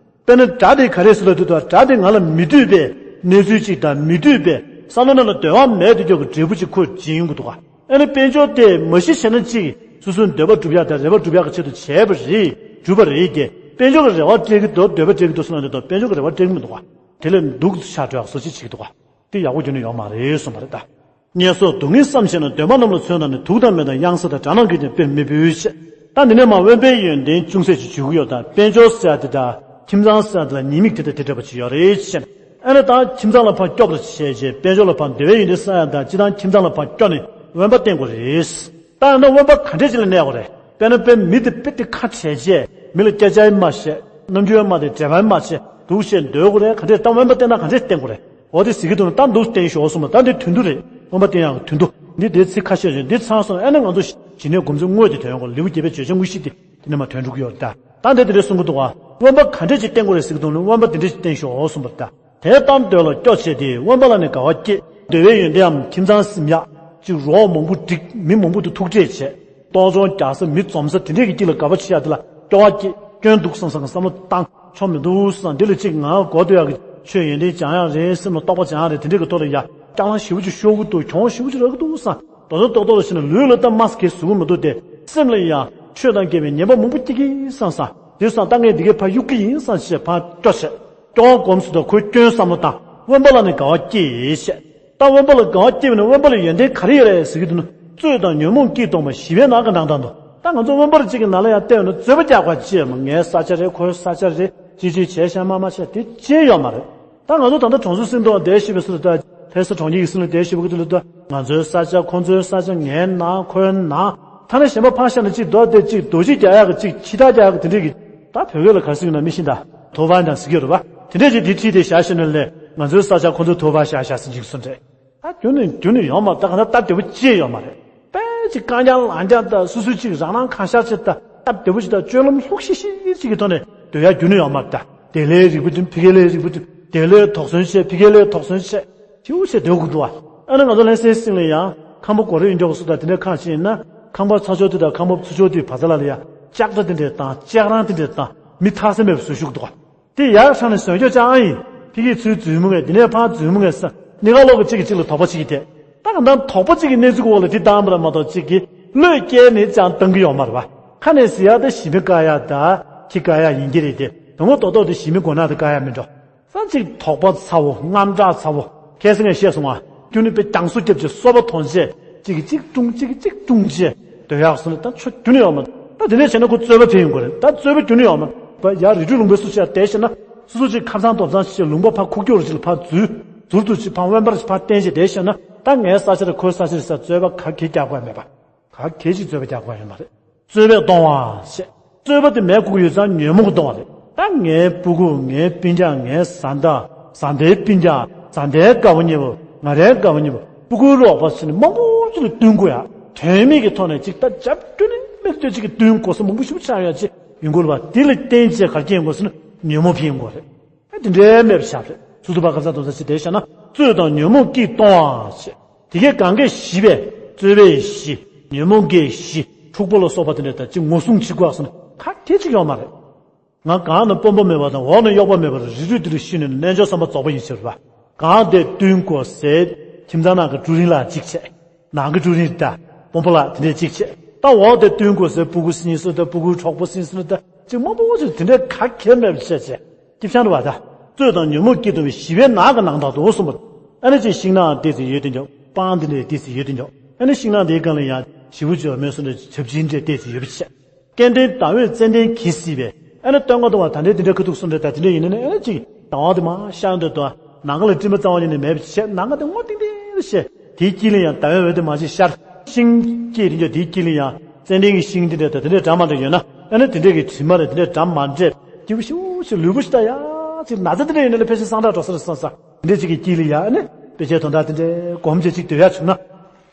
དཔེར་ན་དགྲ་དེ་ག་རེ་ཟེར་ལབ་དུས་དགྲ་དེ་ང་ལ་མི་འདོད་པའི་གནས་ཚུལ་ཅིག་དང་མི་འདོད་པའི་བསམ་བློ་ནང་ལ་འདོད་པ་མེད་དུ་འཇོག་གི་འབྲས་བུ་ཅིག་ཁོས་སྦྱིན་ཡོང་གི་འདུག་ག་ཨ་ནི་དཔལ་འབྱོར་དེ་མ་གཞི་བྱས་ན་ཅིག་སོ་སོའི་འདོད་པ་སྒྲུབ་ཡག་དང་རེ་བ་སྒྲུབ་ཡག་གི་ཆེད་དུ་བྱས་པ་རེད། སྒྲུབ་པ་རེད་དེ་དཔལ་འབྱོར་གྱི་རེ་བ་སྤྲད་ཀྱི་འདུག་འདོད་པ་སྤྲད་ཀྱི་འདུག་ཟེར་ན་འདོད་དོ་དཔལ་འབྱོར་གྱི་རེ་བ་སྤྲད་ཀྱི་མི་འདུག་ག་དེ་ལས་སྡུག་ཆགས་འགྲོ་ཡག་བཟོ་ཅིག་བྱེད་ཀྱི་འདུག་ག་དེ་ཡག་པོ་རྒྱུ་ནི་ཡོད་མ་རེད་གསུངས་པ་རེད་ད། དམྱལ་སོགས་སྡུག་བསྔལ་བསམ་ཤེས་ན། འདོད་པ་རྣམས་ལ་མཚོན་དང་ནི། དུག་དང་མེ་དང་གཡང་ས་དང་། དགྲ་རྣམས་ཀྱིས་ཀྱང་དཔེ་མི་འབུལ་ཞེས། ད་འདི་ནས་མར་དབེན་པའི་ཡོན་ཏན་ཅུང་ཟད་ཅིག་ཞུ་གི་ཡོད་ད། དཔལ་འབྱོར་ཟེར་ཡག་དེ་དང་ཁྱིམ་ཚང་ཟེར་ཡག་དེ་ལ་ཉེས་དམིགས་དེ་དང་དེ་འདྲ་བ་ཅིག་ཡོད་རེད་ཅེས། ཨ་ནི་ད་ཁྱིམ་ཚང་ལ་ཕར་སྐྱོབ་རེ་བྱས་རྗེས་དཔལ་འབྱོར་ལ་ཕར་འདོད་པའི་ཡོན་ཏན་བསག་ཡག་དང་སྤྱིར་བཏང་ཁྱིམ་ཚང་ལ་ཕར་སྐྱོབ་ནས་དབེན་པ་བསྟེན་དགོས་རེད། ད་ཡང་ན་དབེན་པ་ག་འདྲས་ཅིག་ལ་གནས་དགོས་རེད། དཔེར་ན་དཔེ་མི་དེ་དཔེ་དེ་ཁ་བྲལ་རྗེས་མི་ལ་སྐད་ཆ་ཡང་མ་བཤད། རྣམ་འགྱུར་ཡང་མ་བསྟན། དྲན་པ་ཡང་མ་བྱེད། འདུག་བྱས་སྡོད་དགོས་རེད། ག་འདྲས་ད་དབེན་པ་བསྟེན་ན་ག་འདྲས་བསྟེན་དགོས་རེད། འོ་དེ་ཟེར་གྱི་འདུག་ན་ད་འདུག་བསྟེན་ཤོག་གསུངས་པ་ད་འདི་དོན་དུ་རེད། དབེན་པ་བསྟེན་ཡག་གི་དོན་དུ་འདི་དེའི་ཚིག་ཁ་ཤས་ཤིག་འདི་ཚང་སོང་ཨ་ནི་ང་ཚོ་ཞི་གནས་སྒོམ་ཚུལ་དངོས་དེ་དོན་ཡོང་གོ་ལེའུ་བརྒྱད་པའི་བརྗོད་བྱ་དངོས་གཞི་དེ་དེ་ནས་མར་དོན་འགྲུབ་ཀྱི་ཡོད་རེད་ད། ད་འདི་དེ་འདྲས་གསུང་གི་འདུག་ག་དབེན་པ་ག་འདྲས་ཅིག་བསྟེན་དགོས་རེད་ཟེར་གྱི་འདུག་ན་དབེན་པ་དེ་འདྲས་ཅིག་བསྟེན་ཤོག་གསུངས་པ་རེད་ད། དེ་ལྟར་འདོད་ལ་སྐྱོ་བྱེད་དེ། དབེན་པ་ལ་ནི་དགའ་བ་སྐྱེ། འདོད་པའི་ཡོན་ཏན་འམ་ཁྱིམ་ཚང་ཟིན་ཡག་ཅིག་རོགས་མང་པོ་སྒྲིག་མི་མང་པོ་དང་ཐུག་འཕྲད་བྱས། གཏོར་སྐྱོན་རྒྱག་ས་མི་འཛོམས་ས་དེ་འདྲས་ཀྱི་དཀྱིལ་ལ་དགའ་བ་བྱེད་ཡག་དེ་ལ་སྐྱོ་བ་སྐྱེ། སྐྱོན་འདུག་བསམ་བསམ་གི་བསམ་བློ་བཏང་ཆོག་མི་འདུག་བསམ། འདི་ལ་ཅིག་ང་གོ་ཐོས་ཡག་གི་ཆོས་ཡོན་ཏན་སྦྱང་ཡག་རེད། སེམས་ལ་རྟོགས་པ་སྦྱང་ཡག་རེད། དེ་འདྲས་ཀྱི་ཐོག་ལ་ཡ་སྐྱག་ལང་ཞེ་པོ་ཅིག་ཤོར་གི་འདུག་གྱོང་ཞེ་པོ་ཅིག་རག་གི་འདུག་བསམ། རྡོག་རྡོག་རྡོག་རྡོག་ལ་བྱས་ན་ལུས་ལ་ད་མ་གས་ཟུག་གི་མི་འདུག་སྟེ་སེམས་ལ་ཡང་ཆོས་དང་འགལ་བའི་ཉེས་པ་མང་པོ་སྐྱེ་གི་བསམ་བསམ། དེ་བསམ་ད་ངས་འདི་གའི་ཕར་གཡུག་གི་ཡིན་བསམ་བྱས་ཕར་སྐྱོ་བྱས། སྐྱོ་བ་སྒོམ་ཟེར་དུས་ཁོའི་སྐྱོན་བསམ་བློ་བཏང་། དབེན་པ་ལ་ནི་དགའ་བ་སྐྱེ་ཞེས། ད་དབེན་པ་ལ་དགའ་བ་སྐྱེ་བ་ནི་དབེན་པ་ལ་ཡོན་ཏན་ག་རེ་ཡོད་རེད་ཟེར་གྱི་འདུག་ན། རྩོད་དང་ཉོན་མོངས་སྐྱིད་གཏོང་བ་ཞི་བའི་ནགས་ཀྱི་ནང་དང་དུ། ད་ང་ཚོ་དབེན་པ་ལ་གཅིག་གི་ནང་ལ་ཡང་བལྟས་ཡོང་ན་རྩོད་པ་རྒྱག་པ་ཅི་ཡང་མ། ངའི་ས་ཆ་རེད། ཁོའི་ས་ཆ་རེད། ཅི་ཅི་བྱས་བྱས་མ་མ་བྱས་དེ་ཅི་ཡོད་མ་རེད། ད་ང་ཚོ་ད་ལྟ་གྲོང་ཚོའི་སྲིད་དུ་བསྡད་ཤེས་པའི་སུ་ལ་ད་ལྷ་ས་གྲོང་ཁྱེར་གྱི་སྲིད་ལ་བསྡད་ཤེས་པའི་སྐབས་དུ་ལ་ད་ང་ཚོའི་ས་ཆ་ཁོ་ཚོའི་ས་ཆ་ངའི་ནང་ཁོའི་ནང་། ཐ་ན་གཞན་པ་ཕར་བཞག་ན་གཅིག་རྡོ་དེ་གཅིག་རྡོ་གཅིག་རྒྱག་ཡག་གི་གཅིག་ཕྱི་ཐག་རྒྱག་ཡག་གི་དེ་འདྲས་ཀྱི་ད་བོད་སྐད་ལ་ག་རེ་ཟེར་གྱི་ཡོད་ན་མི་ཤེས་ད། ཐོ་ཕར་དང་ཟེར་གྱི་ཡོད་རེད་པ། དེ་འདྲས་ཀྱི་དེ་ཁྲིད་དེ་བཞག་ཤེས་ན་ལས་ང་ཚོའི་ས་ཆ་ཁོ་ཚོའི་ཐོ་ཕར་བཞག་བཞག་ཟེར་གྱི་སོང་རེད། ད་རྒྱུ་ནི་རྒྱུ་ནི་ཡོད་མ་རེད། ད་ག་ད་སྟབས་བདེ་པོ་ཅི་ཡོད་མ་རེད། དཔེ་ཅིག་རྐང་རྐྱང་ལག་རྐྱང་དང་སོ་སོའི་ཅིག་རང་རང་གང་ཤར་ཅིག་དང་སྟབས་བདེ་པོ་ཅིག་དང་སྤྱོད་ལམ་ལྷུག་ཤིག་ཤིག་ཅིག་གི་ཐོག་ནས་སྡོད་ཡག་རྒྱུ་ནི་ཡོད་མ་རེད། ད་དེ་ལས་རིག་པ་བསྒྲིམ། ཕ་གི་ལས་རིག་པ་བསྒྲིམ། དེ་ལས་དོགས་ཟོན་བྱས། ཕ་གི་ལས་དོགས་ཟོན་བྱས། ཐིའུ་བྱས་སྡོད་དགོས་འདུག་བ། ཨ་ནི་ང་ཚོ་ལྷ་སའི་སྲིད་ལ་ཡང་ཁང་པ་སྒོ་ར་ཡོད་མཁན་སུ་དང་དེ་འདྲའི་ཁག་ཅིག་ཡིན་ན་ཁང་པ་ཚ་ཆོག་དུས་དང་ཁང་པ་ཚ་ཆོག་དུས་བ་ཚ་ལ་ལ་ཡང་ལྕགས་དྲ་དེ་འདྲས་བཏང་། ལྕགས་རང་དེ་འདྲས་བཏང་། མི་ཐར་ས་མེད་པ་བཟོ་བཅུག་འདུག་བ། དེ་ཡག་ས་ནས་བཟོ་རྒྱུ་ཅང་ཨ་ཡིན། ཕ་གིའི་ཚུལ་འཛུལ་མི་ངེས། འདི་ནས་ཕར་འཛུལ་མི་ངེས་ས། གཉིས་ཀ་ལོག་གི་གཅིག་གིས་གཅིག་ལ་དོགས་པ་གཅིག་གིས་དེ། ད་གང་ལྟར་དོགས་པ་གཅིག་གི་གནས་ཚུལ་འོག་ལ་དེ་བཏང་བ་ར་མ་གཏོགས་གཅིག་གིས་བློས་བཀལ་ནས་ཅང་བཏང་གི་ཡོད་མ་རེད་བ། ཁ་ནས་ཟེར་ཡག་ད་ཞི་མི་དཀའ་ཡག་ད་ཁྱི་དཀའ་ཡག་ཡིན་གྱི་རེད་དེ། དོན་དངོས་རྡོག་རྡོག་དེ་ཞི་མི་དགོས་ན་དེ་དཀའ་ཡག་མིན་འགྲོ། ས་གཅིག་དོགས་པ་ཚ་བོ། དངངས་སྐྲག་ཚ་བོ། ཁ་སང་ངས་བཤད་སོང་ང་། ཁྱོད་ནི་དཔེ་རྒྱང་སོ་རྒྱབ་ཀྱི་སོ་པ་མཐོང་བྱས། གཅིག་གིས་གཅིག་བཀྲུང་། གཅིག་གིས་གཅིག་བཀྲུང་བྱས། སྡོད་ཡག་སོང་ན་ད་ཆོ་རྒྱུ་ནི་ཡོད་མ་རེད། ད་དེ་ནས་བྱས་ན་ཁོ་རྩོད་པ་ཕན་ཡོང་གི་རེད། ད་རྩོད་པ་རྒྱུ་ནི་ཡོད་མ་རེད་པ། ཡ་རི་ཁྲོད་ལུང་པའི་སུ་ཞིག་ཡ་བསྡད་བྱས་ན་སོ་སོ་གཅིག་ཁ་སང་རྡོ་བཟང་ཞིག་ལུང་པ་ཕར་ཁུག་ཀྱོག་རུ་ཞིག་ལ་ཕར་འཛུལ། ཟུར་དུ་ཅིག་ཕར་དབེན་པར་ཞིག་ཕར་བསྟན་བྱས་བསྡད་བྱས་ན་ད་ངའི་ས་ཆ་རེད། ཁོའི་ས་ཆ་རེད་ཟེར་རྩོད་པ་ག་གེ་རྒྱག་དགོས་མེད་པ། ག་གེ་ཅིག་རྩོད་པ་རྒྱག་དགོས་ཡོད་མ་རེད། རྩོད་པས་སྟོང་བ་ཞེས། རྩོད་པ་དེ་མེད་དགོས་ཀྱི་ཡོད་ཙང་ཉོན་མོངས་ཀྱིས་སྟོང་བ་རེད། ད་ངའི་སྤུ་གུ། ངའི་སྤུན་ཀྱག། ངའི་བཟའ་ཟླ། བཟའ་ཟླའི་སྤུན་ཀྱག། བཟའ་ཟླའི་དགའ་བོ་ཉེ་བོ། ང་རའི་དགའ་བོ་ཉེ་བོ། སྤུ་གུའི་རོགས་པ་ཟེར་ནས་མང་པོ་ཅིག་ལ་བསྟུན་དགོས་ཡ། དོན་མེད་ཀྱི་ཐོག་ནས་ཅིག་ད་རྒྱབ་སྐྱོར་ནི་མེད་དུས་ཅིག་གི་བསྟུན་དགོས་ས་མང་པོ་ཞིག་ཆགས་ཡོད་ཅིག་ཡོང་གི་རེད་བ། དེ་ལ་བརྟེན་བྱས་ག་རེ་སྐྱེ་དགོས་ཟེར་ན་ཉོན་མོངས་འཕེལ་དགོས་རེད། ཨ་དེ་འདྲའི་མེད་པ་ཆགས་རེད། ཟུར་དུ་ཕར་ཁ་སང་རྡོ་ས་ཅིག་བསྡད་བཞག་ན་རྩོད་དང་ཉོན་མོངས་ཀྱིས་སྟོང་བ་ཞེས། དེ་གས་གང་གས་ཞི་བས། རྩོད་པས་ཞི། ཉོན་མོངས་ཀྱིས་ཞི། འཁྲུག་པ་ལ་སོགས་པ་དེ་འདྲ་དང་གཅིག་ངོ་སྲུང་བྱེད་དགོས་ཟེར་ན་ག་གེ་ཅིག་ཡོད་མ་རེད། ང་གང་ན་དཔོན་པོ་མེད་པ་དང་འོག་ན་གཡོག་པ་མེད་པར་རི་ཁྲོད་འདི་རུ་ཤི་ནས་རྣལ་འབྱོར་བསམ་པ་རྫོགས་པ་ཡིན་ཕྱིར་བ། གང་དེ་བསྟུན་དགོས་ཟེར། ཁྱིམ་ཚང་ནང་གི་ཀྲུའུ་རིན་ལགས་གཅིག་བྱས། ནང་གི་ཀྲུའུ་རིན་དང་དཔོན་པོ་ལགས་དེ་འདྲས་གཅིག་བྱས། ད་འོག་དེ་བསྟུན་དགོས་ཟེར། སྤུ་གུ་སྲིད་ཟེར་དང་སྤུ་གུའི་གྲོགས་པོ་སྲིད་ཟེར་དང་གཅིག་མང་པོ་ཅིག་དེ་འདྲས་ག་གེ་མེད་པ་བྱས་བྱས། སྐྱིད་ཆང་རེད་བ་ད། རྩོད་དང་ཉོན་མོངས་ཀྱིས་སྟོང་བའི་ཞི་བའི་ནགས་ཀྱི་ནང་དག་ཏུ་གསུངས་པ། ཨ་ནི་ཅིག་ཤིང་ནགས་ཏོག་ཙམ་ཡོད་དེ་འཇོག་པང་དེ་འདྲས་ཏོག་ཙམ་ཡོད་དེ་འཇོག་ཨ་ནི་ཤིང་ནགས་དེའི་སྒང་ལ་ཡང་ཞེ་པོ་ཅིག་ཡོད་མེད་སོང་ནས་ཆབ་ཆེན་འདྲས་ཏོག་ཙམ་ཡོད་པ་བྱས། སྐལ་ལྡན་ཟླ་འོད་ཙན་དན་གྱིས་བསིལ་བའི། ཨ་ནི་སྟོན་ཁ་དུ་བ་ད་འདྲས་དེ་འདྲས་ཁ་ཐུག་སོང་འདྲས་ད་དེ་འདྲས་ཡིན་ན་ནི་ཨ་ནི་ཅིག་ཟླ་བ་དེ་མར་ཤར་འདོད་དོ། ནམ་མཁའ་ལ་སྤྲིན་པ་རྩ་བ་ཉིད་ནས་མེད་པ་བྱས། ནམ་མཁའ་དེ་སྔོ་ཏིང་ཏིང་རེ་བྱས། དེའི་དཀྱིལ་ལ་ཡང་ཟླ་བའི་འོད་དེ་མར་ཅིག་ཤར། ཤིང་སྐྱེས་དེ་འཇོག་དེའི་དཀྱིལ་ལ་ཡང་ཙན་དན་གྱི་ཤིང་དེ་འདྲས་དང་དེ་འདྲས་འདྲ་མ་འདྲ་ཡོད་ན། ཨ་ནི་དེ་འདྲས་ཀྱི་དྲི་མ་རེད། དེ་འདྲས་འདྲ་མ་འདྲས་སྐྱིད་པོ་ཞེ་པོ་ཞིག་ལུས་པོ་ཞིག་ད་ཡ་ཅིག་ན་ཚ་དེ་འདྲས་ཡོད་ན་ལ་ཕལ་ཆེར་སངས་དྲག་འགྲོ་ས་རེད་བསམ་ས། དེ་འདྲས་ཅིག་གི་དཀྱིལ་ལ་ཡ་ཨ་ནི་ དཔེ་ཆའི་དོན་དག་དེ་འདྲའི་སྒོམ་བྱེད་ཅིག་སྡོད་ཡ་བྱུང་ན།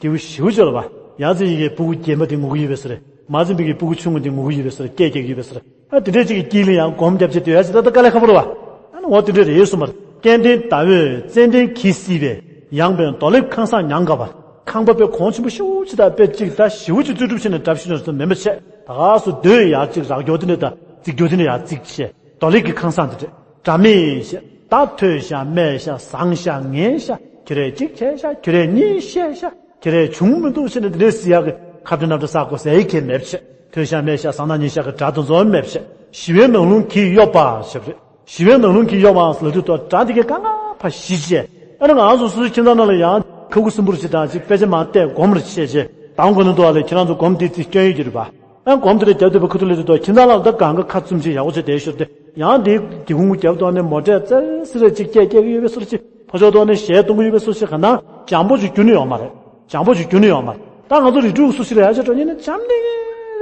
སྐྱེ་བོ་ཞེ་པོ་ཅིག་ཡོད་རེད་པ། ཡང་ཅིག་ཡིན་གྱི་སྤུ་གུ་རྒན་པ་དེ་ངུ་གི་ཡོད་པའི་ཟེར། མ་ཟིན་པའི་གི་སྤུ་གུ་ཆུང་ངུ་དེ་ངུ་གི་ཡོད་པའི་ཟེར། སྐད་རྒྱག་གི་ཡོད་པའི་ཟེར། ཨ་དེ་འདྲའི་ཅིག་གི་དཀྱིལ་ལ་ཡང་སྒོམ་རྒྱབ་བྱེད་སྡོད་ཡ་ཅིག་ད་ལྟ་དཀའ་ལས་ཁག་པོ་རེད་པ། ཨ་ནི་འོ་དེ་འདྲའི་རེད་གསུངས་པ་རེད། སྐལ་ལྡན་ཟླ་འོད་ཙན་དན་གྱིས་བསིལ་བའི། ཡངས་པའི་རྡོ་ལེབ་ཁང་བཟང་ཉམས་དགའ་བར། ཁང་པ་དཔེ་གོང་ཆེན་པོ་ཞེ་པོ་ཅིག་དང་དཔེ་ཅིག་ད་ཞེ་པོ་ཅིག་རྩོལ་སྒྲུབ་བྱས་ནས་འདྲ་བཞིན་ནོར་སོ་མིན་པ་བྱས། ད་ག་སུ་སྡོད་ཡ་ཅིག་རག་རྒྱུ་དེ་འདྲ་དང་རྩིག་རྒྱུ་དེ་འདྲ་ཡ་རྩིག་བྱས། རྡོ་ལེབ་ཀྱི་ཁང་བཟང་དེ་འདྲ། སྒྲ་མེད་ཤ། ད་ཐོས་ཤ་སྨྲས་ཤ་ཟངས་ཤ་ངན་ཤ། ཁྱོད་རས་གཅིག་བྱས་ཤ། ཁྱོད་རས་གཉིས་བཤད་ཤ། ཁྱོད་རས་བྱུང་མི་འདུག་ཟེར་ནས་འདི་འདྲའི་ཟེར་ཡག་གི་ཁ་བྲལ་རྣམ་གྲོལ་ས་གོ་ཟེར་ཡི་གེ་མེད་བྱས། ཐོས་ཤ་སྨྲས་ཤ་ཟངས་དང་ཉིན་ཤ་གི་སྒྲ་དེ་ཚོ་མེད་བྱས། ཞི་བའི་ནང་ལུང་གིས་གཡོབ་པ་ཞེས་པ་རེད། ཞི་བའི་ནང་ལུང་གིས་གཡོབ་པ་ལབ་དུས་ད་སྒྲ་འདི་གའི་གང་ག་ཕར་ཞི་བྱས། ཨ་ནི་ང་རང་ཚོ་སོ་སོའི་ཁྱིམ་ཚང་ནང་ལ་ཡང་ཁ་ཁུ་སིམ་པོ་རུ་ཞིག་དང་ཅིག་དཔེ་ཆ་མར་བལྟས་སྒོམ་རུ་བྱས་བྱས་དང་གོ་ནི་འདུག་ཨ་ལས། ཁྱེད་རང་ཚོ་སྒོམ་དེ་རྩིས་སྐྱོན་ཡོད་ཀྱི་རེད་པ། ཨ་སྒོམ་དེ་འདྲ་རྒྱབ་སྡོད་པ་ཁུ་ཐུག་ལས་དེ་དོ་ཁྱིམ་ཚང་ལ་ད་གང་ག་ཁ་བཙུམ་ཅིག་ཡག་པོ་ཅིག་བསྡད་ཤོར་ཏེ། ཡང་དེའི་སྒེའུ་ཁུང་རྒྱབ་ཐོག་ནས་མོ་ཊས་ཙེར་ཟེར་རེ་ཅིག་སྐད་སྐད་ཀྱི་ཡོད་པའི་བཟོ་ཅིག་ཕོ་ཕྱོགས་ཐོག་ནས་གཞས་གཏོང་གི་ཡོད་པའི་བཟོ་ཅིག་ག་ན་འཇམ་པོ་ཅིག་རྒྱུན་ནས་ཡོད་མ་རེད། འཇམ་པོ་ཅིག་རྒྱུན་ནས་ཡོད་མ་རེད། ད་ང་ཚོ་རིགས་དྲུག་སུ་ཞིག་ལ་ཡ་ཆ་འགྲོ་ཉིན་ནས་འཇམ་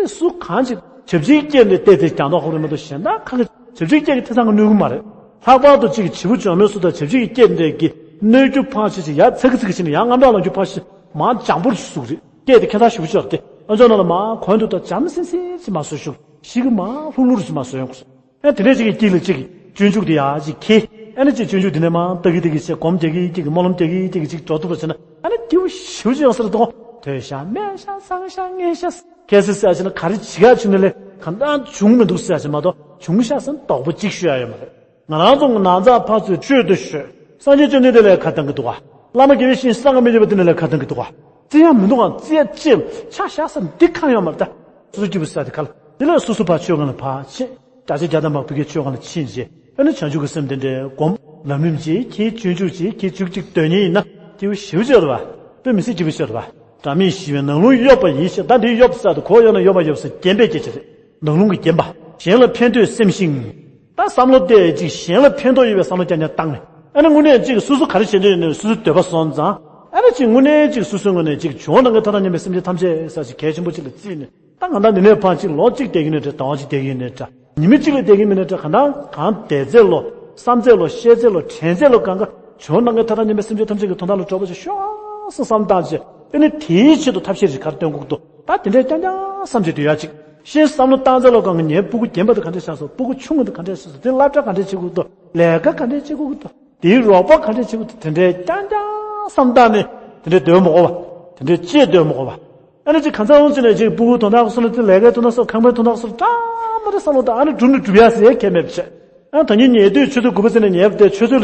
ནས་སུ་གང་ཅིག་ཆབ་ཆིའི་སྐད་འདྲ་བལྟས་ཏེ་ཀྱང་ཐོག་ཧོབ་རེ་མ་གཏོགས་གཞན་དག་ཁ་གི་ཆབ་ཆིའི་སྐད་ཀྱི་ཐེ་ཚང་གི་གནོད་གི་མ་རེད། ལྷག་པར་དུ་ཅིག་བྱིའུ་འཇོལ་མོའི་སུ་དང་ཆབ་ཆིའི་སྐད་འདྲ་གི་གནོད་རྒྱུ་ཕར་ཕྱིན་ཅིག་ཡ་ཚ་གི་ཚིག་གི་ཕྱིན་ནས་ཡང་དངངས་སྐྲག་ལངས་རྒྱུ་ཕར་ཕྱིན་མ་འཇམ་པོ་ཅིག་གཟུགས་རེད། སྐད་དེ་ཁྱད་མཚར་ཞེ་པོ་ཅིག་ཡོད་རེད་དེ། ཨ་ཅོག་ནང་ལ་མར་གོན་འདུག་ད་འཇམ་སིང་སིང་ཅིག་མར་བཟོ་ཤོག་ཤིག་གི་མར་ལྷུག་ལྷུག་ཅིག་མར་བཟོ་ཡོང་དགོས། ཨ་དེ་འདྲས་ཅིག་གི་དཀྱིལ་ལ་ཅིག་སྤྱོད་འཇུག་དེ་ཡར་ཅིག་འཁྱེར། ཨ་ནི་ཅིག་སྤྱོད་འཇུག་དེ་ནས་མར་ལྟ་གི་ལྟ་གི་བྱས་སྒོམ་རྒྱག་གི་ཅིག་སྨོན་ལམ་རྒྱག་གི་ལྟ་གི་ཅིག་འགྲོ་ཐུབ་པ་བྱས་ན་ཨ་ནི་སྐྱིད་པོ་ཞེ་པོ་ཅིག་ཡོང་ས་རེད་དོ། ཐོས་ཤ་སྨྲས་ཤ་ཟངས་ཤ་ངན་ཤ་ཁ་སི་ཟེར་བྱས་ན་ག་རེ་བྱེད་ཡག་བྱུང་ནས་ལས་གང་ལྟར་བྱུང་མི་འདུག་ཟེར་བྱས་མ་གཏོགས་བྱུང་ཤག་ཟེར་ན་དོགས་པ་གཅིག་ཤོད་ཡ་ཡོད་མ་རེད། ང་རང་ཚོ་ནང་ཚགས་ཕར་ཚུར་ཤོད་དུ་ཤོད། སངས་རྒྱས་བཅོམ་ལྡན་འདས་ལ་ཁ་བཏང་གི་འདུག་ག་བླ་མ་དགེ་བའི་བཤེས་གཉེན་གསང་སྔགས་མི་བརྗེད་པ་དེ་ནས་ལ་ཁ་བཏང་གི་འདུག་ག་བརྩི་ཡ་མི་འདུག་ག་བརྩི་ཡ་ཅི་ཆ་བཞག་ས་འདི་གང་ཡོད་མ་རེད་ད། སོ་སོ་སྐྱིད་པོ་ས་དེ་ཁ་ལ་དེ་ལས་སོ་སོ་ཕར་ཆོས་སྒང་ལ་ཕར་ཕྱིན། བརྒྱ་ཆ་བརྒྱ་ཐམ་པ་བོད་ཀྱི་ཆོས་སྒང་ལ་ཕྱིན་རྗེས་ཨ་ནི་བྱང་ཆུབ་ཀྱི་སེམས་དེ་འདྲའི་སྒོམ་ལམ་རིམ་གྱིས་ཁྱེད་སྤྱོད་འཇུག་གྱིས་ཁྱེད་བཅུ་གཅིག་སྡོད་མཁན་ཡིན་ན་སྐྱིད་པོ་ཞེ་པོ་ཅིག་ཡོད་རེད་པ། དཔེ་མི་སྲིད་སྐྱིད་པོ་ཞིག་ཡོད་རེད་པ། སྒྲ་མེད་ཞི་བའི་ནང་ལུང་གཡོབ་པ་ཡིན་ཞེས་ད་འདི་གཡོབ་ས་དེ་གོ་ཡོད་ན་ཡོད་པ་ཡོད་ས་རྒན་པའི་སྐད་ཆ་རེད། ནང་ལུང་གི་རྒན་པ། གཞན་ལ་ཕན་འདོད་སེམས་ཤིང་། ད་བསམ་བློ་བལྟས་ཅིག་གཞན་ལ་ཕན་ཐོགས་ཡོད་པའི་བསམ་བློ་རྐྱང་རྐྱང་བཏང་ནས་ཨ་ནི་དངོས་གནས་ཅིག་སོ་སོ་ག་རེ་བྱེད་འདོད་ཡོད་ནས་སོ་སོའི་འདོད་པ་སོང་ཙང་ཨ་ནི་ཅིག་དངོས་གནས་ཅིག་སོ་སོའི་ངོས་ནས་ཅིག་འབྱུང་བ་ལང་ཀའི་མཐའ་དང་མཉམ་པའི་སེམས་ཅན་ཐམས་ཅད་ཟེར་ཅིག་གལ་ཆེན་པོ་ཅིག་ལ་བརྩིས་ནས་ད་གང་ལྟར་འདི་ནས་ཕར་ཅིག་ལོ་གཅིག་བསྡད་ཀྱི་ཡོད་ནའི་འདྲ་ཟླ་བ་གཅིག་བསྡད་ཀྱི་ཡོད་ནའི་འདྲ་ཉི་མ་གཅིག་ལ་བསྡད་ཀྱི་མིན་ནའི་འདྲ་གང་ལྟར་གང་བསྡད་ཚད་ལོ་བསམ་ཚད་ལོ་བཤད་ཚད་ལོ་དྲན་ཚད་ལོ་གང་ག་འབྱུང་བ་ལང་ཀའི་མཐའ་དང་མཉམ་པའི་སེམས་ཅན་ཐམས་ཅད་ཀྱི་དོན་དག་ལ་གྲོགས་པོ་ཅིག་ཤོག་ཟེར་བསམ་བཏང་རྗེས་ཨ་ནི་དེའི་ཆེད་དུ་ཐབས་ཤེས་ཅིག་ག་རེ་སྟོན་དགོས་ཀྱི་འདུག་ད་དེ་འདྲའི་རྐྱང་རྐྱང་བསམ་བྱས་སྡོད་ཡ་ཅིག་ཤེས་བསམ་བློ་བཏང་ཚེ་ལོ་གང་གི་ངའི་སྤུ་གུ་རྒན་པ་དེ་ག་འདྲས་ཆགས་སོང་། སྤུ་གུ་ཆུང་ངུ་དེ་ག་འདྲས་ཆགས་སོང་། དེ་སློབ་གྲྭ་ག་འདྲས་བྱེད་དགོས་འདུག་ལས་ཀ་ག་འདྲས་བྱེད་དགོས་འདུག་དེའི་རོགས་པ་ག་འདྲས་བྱེད་དགོས་འདུག་དེ་འདྲའི་རྐྱང་རྐྱང་བསམ་བཏང་ནས་དེ་འདྲས་སྡོད་མ་དགོས་པ། དེ་འདྲས་ཅེས་སྡོད་མ་དགོས་པ། ཨ་ནི་ཅིག་གང་ཚང་འོང་ཅིག་ནས་ཅིག་སྤུ་གུའི་དོན་དག་སོགས་ལ་དེ་ལས་ཀའི་དོན་དག་སོགས་ཁང་པའི་དོན་དག་སོགས་ཀྲང་མ་རེ་བསམ་བློ་བཏང་ཨ་ནི་སྒྲུབ་ནི་སྒྲུབ་ཡ་ཟེར་ཡ་གལ་མེད་པ་བྱས། ཨ་ད་ཉིན་ཉལ་དུས་ཆུ་ཚོད་དགུ་པ་ཙམ་ནས་ཉལ་བ་དེ་ཆུ་ཚོད་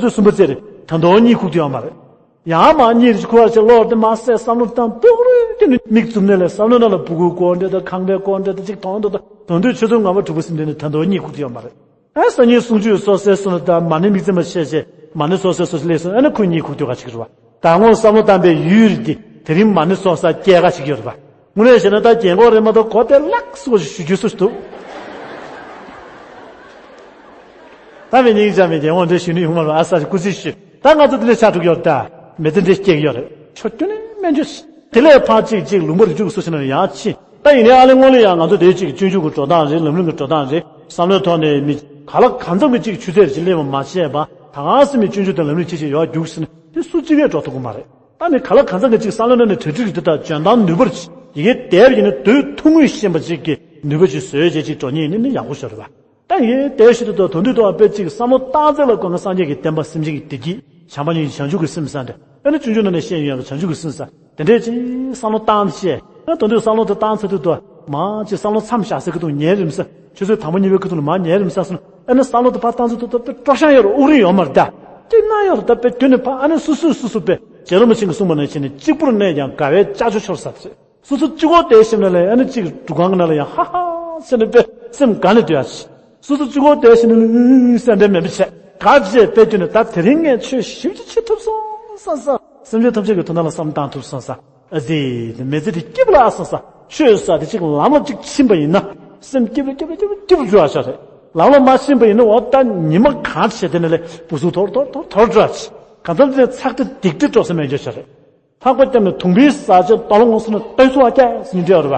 གསུམ་པ་ཙམ་རེད། ད་དུང་གཉིད་ཁུག་རྒྱུ་ཡོད་མ་རེད། ཡང་མར་གཉིད་ཅིག་ཁུག་པ་ཅིག་གློག་དེ་མར་བསད་བསམ་བློ་བཏང་སྤུ་གུ་རེ་དེ་ནི་མིག་བཙུམ་ནས་ལས་བསམ་བློ་ནང་ལ་སྤུ་གུའི་སྐོར་འདྲ་དང་ཁང་པའི་སྐོར་འདྲ་དང་ཅིག་མཐོང་འདུག་ད་དོན་དུ་ཆུ་ཚོད་ལྔ་པ་དྲུག་པ་ཟིན་དུས་ནི་ད་དུང་གཉིད་ཁུག་རྒྱུ་ཡོད་མ་རེད། ཨ་སང་ཉིན་གསུང་ཆོས་སོ་སོའི་སོ་ནི་ད་མ་ཎི་དམིགས་བརྩེ་མ་བྱས་བྱས་མ་ཎི་སོ་སོའི་སོ་སོ་ལས་སོང་ཨ་ནི་ཁོས་གཉིད་ཁུག་རྒྱུ་ག་ཅིག་རེད་བ། ད་སྔོན་བསམ་བློ་བཏང་པའི་ཡུལ་རེད་དེ་དེ་རིང་མ་ཎི་སོང་ས་སྐྱེལ་ག་ཅིག་ཡོད་རེད་བ། དངོས་གནས་བྱས་ན་ད་རྒན་གོག་རེད་མ་གཏོགས་གོ་དེ་ལགས་སོ་ཞུ་རྒྱུ་སུ་ཞིག་འདུག་ད་མི་ཉིན་ཅང་མི་རྒན་གོག་འདྲ་ཞུ་ནི་ཡོང་མ་རེད་ཨ་ས་ཞིག་སྐུ་རྩིས་ཞུ། ད་ང་ཚོ་འདི་ལས་ཆ་དྲུག་ཡོད་ད། མི་ཚེ་འདི་སྐྱེལ་གྱི་ཡོད་རེད། ཆོ་རྒྱུ་ནི་སྨན་བཅོས། དེ་ལས་ཕར་གཅིག་གཅིག་ལུང་པ་རི་ཆུ་གི་སུ་ཞིག་ན་ཡང་ཕྱིན། ད་ཡིན་ནའི་ཨ་ལེ་སྔོན་ལ་ཡང་ང་ཚོ་དེའི་གཅིག་སྤྱོད་འཇུག་གི་འགྲོ་སྟངས་རེད་ལམ་རིམ་གྱི་འགྲོ་སྟངས་རེད་བསམ་བློའི་ཐོག་ནས་མི་ག་ལ་གང་འཚམ་གྱི་གཅིག་ཆུ་ཚད་རེ་ཅིག་སླེབས་པ་མ་བྱས་པ་ད་ག་སེ་མི་སྤྱོད་འཇུག་དང་ལམ་རིམ་ཆེ་ཆེ་ཡོག་རྒྱུགས་ཟིན་དེ་སུ་གཅིག་གས་འགྲོ་ཐུབ་ཀྱི་མ་རེད། ད་ནི་ག་ལ་གང་འཚམ་གྱི་གཅིག་བསམ་བློ་ནང་ནས་གྲ་སྒྲིག་རེ་དེ་དག་འཇོན་ཐང་ནུས་པར་ཡི་གེ་དེབ་ཡིན་ན་དུས་ཐུང་ངུས་ཤེས་པ་ཅིག་གི་ནུས་པ་ཅིག་བཟོས་རྗེས་ཅིག་འགྲོ་ཉེན་ནི་ནི་ཡག་པོ་ཤོར་བ། ད་ཡིན་དེ་ཞིག་ཏུ་དོན་དུ་དོ་དཔེ་གཅིག་བསམ་བློ་བཏང་ཚད་ལ་དགོས་ན་སངས་རྒྱས་ཀྱི་བསྟན་པ་སེམས་ཅན་གྱི་བདེ་སྐྱིད་བྱམས་པ་ཉིད་བྱང་ཆུབ་ཀྱི་སེམས་ས་འདྲ་ཨ་ནི་སྤྱོད་འཇུག་ནང་ནས་བཤད་ཡོད་ཀྱི་བྱང་ཆུབ་ཀྱི་སེམས་ས་དེ་འདྲས་ཅིག་བསམ་བློ་བཏང་བྱས་ཨ་དོན་དུ་བསམ་བློ་དེ་བཏང་ཚད་དུ་དོ་མ་ཅིག་བསམ་བློ་མཚམས་བཞག་ས་ཀི་དུ་ཉལ་རིམ་ས་ཆུ་ཚོད་དང་པོ་གཉིས་པའི་ཀི་དུ་ལ་མ་ཉལ་རིམ་ས་སོང་ཨ་ནི་བསམ་བློ་དེ་ཕར་བཏང་ཚད་དུ་དོ་དཔེ་སྤྲོ་ཤང་ཡོད་རུ་དབུགས་རིང་ཡོད་མ་རེད་ད་སྐྱིད་ན་ཡོད་རུ་ད་དཔེ་དུས་ནས་ཕར་ཨ་ནི་སུ་སུས་སུ་སུ་དཔེ་རྗེ་རིན་པོ་ཆེ་གིས་གསུངས་པ་ནང་བཞིན་ནས་གཅིག་པུར་གནས་ཀྱང་དགའ་བའི་ལྕགས་ཀྱུ་ཤོར་ས་དེ་རེད། སོ་སོ་གཅིག་པོ་བསྡད་ཤེས་ན་ལས་ཨ་ནི་གཅིག་སྒྲུབ་ཁང་གི་ནང་ལ་ཡང་ཧ་ཧ་ཟེར་ནས་དཔེ་སེམས་དགའ་ནས་སྡོད་ཡ་ཆེ། སོ་སོ་གཅིག་པོ་བསྡད་ཤེས་ན་ལས་ཨུ་ཨུ་ཟེར་འདྲ་མེད་པ་བྱས་ག་བྱས་དཔེ་སྐྱོན་ནས་ད་དེ་རིང་ངས་ཆོས་ཞིབ་ཅིག་བྱེད་ཐུབ་སོང་བསམ་ས་སེམས་ཅན་ཐམས་ཅད་ཀྱི་དོན་དག་ལ་བསམ་བཏང་ཐུབ་སོང་ས་ཨ་ཙི་དེ་མི་ཚེ་དེ་སྐྱིད་པོ་ལ་ཨ་སོང་ས་ཆོས་ས་དེ་གཅིག་ལམ་ལ་གཅིག་ཕྱིན་པ་ཡིན་ན་སེམས་སྐྱིད་པོ་སྐྱིད་པོ་སྐྱིད་པོ་སྐྱིད་པོ་འགྲོ་ཡ་ཆ་རེད། ལམ་ལ་མ་ཕྱིན་པ་ཡིན་ན་འོ་ད་ཉི་མ་གང་བྱས་དེ་ནས་ལས་སྦུ་སུ་ཐོར་ཐོར་ཐོར་ཐོར་འགྲོ་ཡ་ཆེ། གང་ཙམ་དེ་ཚགས་དེ་སྡིག་དེ་འགྲོ་ས་མེད་འགྲོ་ཆ་རེད། ལྷག་པར་བསྐྱབས་ནས་དུང་པའི་ཟ་ཆེན་སྟོང་ལོ་ངོ་སོ་ནས་ལྟོས་ཚུལ་བ་སྐྱེ་ཟིན་འདྲེ་བར་བ།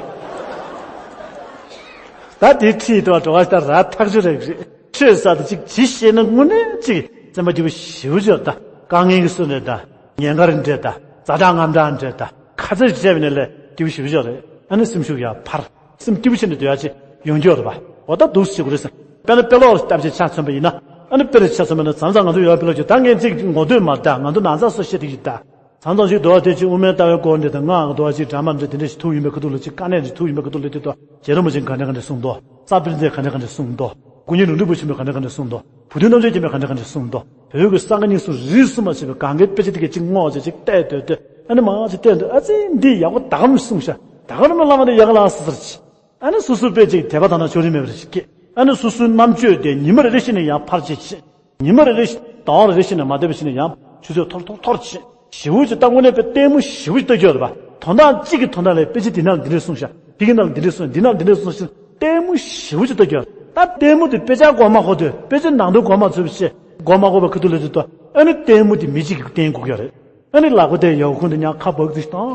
ད་དེའི་ཁྲིད་དུ་བ་འགྲོ་བ་ལྟར་ར་ཐག་ཆོད་རེད་རེད། ཆོས་ཟ་དེ་གཅིག་ཇི་ཤེས་ན་དངོས་གནས་གཅིག་སེམས་པ་སྐྱིད་པོ་ཞེ་པོ་ཅིག་ད། དཀའ་ངལ་གྱི་སུ་འདྲ་དང་། ཉེན་ཁ་རེ་འདྲ་དང་། ཛ་དྲག་དངངས་སྐྲག་འདྲ་དང་། ཁ་ཚ་ཞིག་བྱས་པ་ཡིན་ན་ལས་སྐྱིད་པོ་ཞེ་པོ་ཅིག་རེད། ཨ་ནི་སེམས་ཤུགས་ཡར་འཕར། སེམས་སྐྱིད་པོ་བྱས་ནས་སྡོད་ཡག་ཅིག་ཡོང་གི་ཡོད་རེད་པ། འོ་ད་འདུག་སེ་བྱེད་དགོས་རེད་ཟེར། དཔེར་ན་དཔེ་ཀློག་ལ་བལྟས་བྱས་ཆ་མཚོན་པ་ཡིན་ན། ཨ་ནི་དཔེ་རེ་ཆ་མཚོན་པ་ཡིན་ན། མཚམས་མཚམས་ང་ཚོ་ཡོད་པ་དཔེ་ཀློག་རྒྱུ་ད་ངས་ཅིག་ངོ་བསྟོད་མ་རེད་ད། ང་ཚོ་ན་ཚ་སོ་བཤད་བསྡད་ཀྱི་ད། མཚམས་མཚམས་ཅིག་འདུག་པ། དེ་ཅིག་དབུ་མའི་ལྟ་བའི་སྐོར་འདྲ་དང་། སྔགས་ཀྱི་འདུག་པ། ཅིག་འདྲ་མ་འདྲ་དེ་འདྲ་ཞིག་ཐུག་ཡོང་པའི་ཁ་ཐུག་ལ། ཅིག་དཀའ་གནད་ཅིག་ཐུག་ཡོང་པའི་ཁ་ཐུག་ལ། དེ་དུས་རྗེ་རིན་པོ་ཆེས་ག་འདྲ་ག་འདྲ་གསུངས་འདུག། རྩ་དཔལ་མཛོད་ག་འདྲ་ག་འདྲ་གསུངས་འདུག། སྐུ་ཉིད་ལུང་རིན་པོ་ཆེན་པོས་ག་འདྲ་ག་འདྲ་གསུངས་འདུག། བུ་སྟོན་རྣམ་རྒྱལ་མཁྱེན་པས་ག་འདྲ་ག་འདྲ་གསུངས་འདུག། བོད་ཀྱི་གསང་སྔགས་རྙིང་གསུམ་རིས་སུ་མ་ཆད་པའི་གང་གའི་དཔེ་ཆ་དེ་གས་ཅིག་བསྔོགས་བྱས། ཅིག་བལྟས་སྡོད་དུས། ཨ་ནི་མར་ཅིག་བལྟས་སྡོད། ཨ་ཙི། འདི་ཡག་པོ་ད་ག་རང་གསུངས་ཤག། ད་ག་རང་བླ་མ་འདི་ཡག་ག་ལ་ཟེར་ཟེར་བྱས། ཨ་ནི་སོ་སོའི་དཔེ་ཅིག་དད་པ་དང་ན་ཕྱོགས་རིས་མེད་པ་རེ་ཞིག་སྐྱེས། ཨ་ནི་སོ་སོའི་རྣམ་དཔྱོད་དེ་ཉི་མ་རེ་རེ་བཞིན་ནས་ཡང་འཕར་བྱེད་བྱེད། ཉི་མ་རེ་རེ་བཞིན། ཟླ་བ་རེ་རེ་བཞིན་ནས་མ་བསྡད་པ་བཞིན་ནས་ཡང་ཆུ་ཚོད་འཐོར་འཐོར་འཐོར་བྱེད། ཞེ་པོ་ཅིག་ད་དངོས་གནས་དཔེ་ལྟད་མོ་ཞེ་པོ་ཅིག་ལྟ་རྒྱུ་རེད་པ། དོན་དག་གཅིག་གི་དོན་དག་ལ་དཔེ་ཆ་འདི་ནང་འདི་འདྲས་གསུངས་ཤག། དེ་གི་ནང་འདི་འདྲས་གསུངས། འདི་ནང་འདི་འདྲས་གསུངས་ཤག། ལྟད་མོ་ཞེ་པོ་ཅིག་ལྟ་རྒྱུ་རེད། ད་ལྟད་མོ་དེ་དཔེ་ཆ་མགོ་མ་འཁོར་དུས། དཔེ་ཆ་ནང་དོན་མགོ་མ་ཚོས་པ་བྱས། མགོ་མ་འཁོར་བའི་ཁ་ཐུག་ལ་དེ་དོ། ཨ་ནི་ལྟད་མོ་དེ་མི་གཅིག་གིས་བསྟན་དགོས་ཀྱི་རེད། ཨ་ནི་ལག་པ་དེ་ཡག་ཁུང་དུ་ཉག་ཁ་བག་ཙིག་བཏང་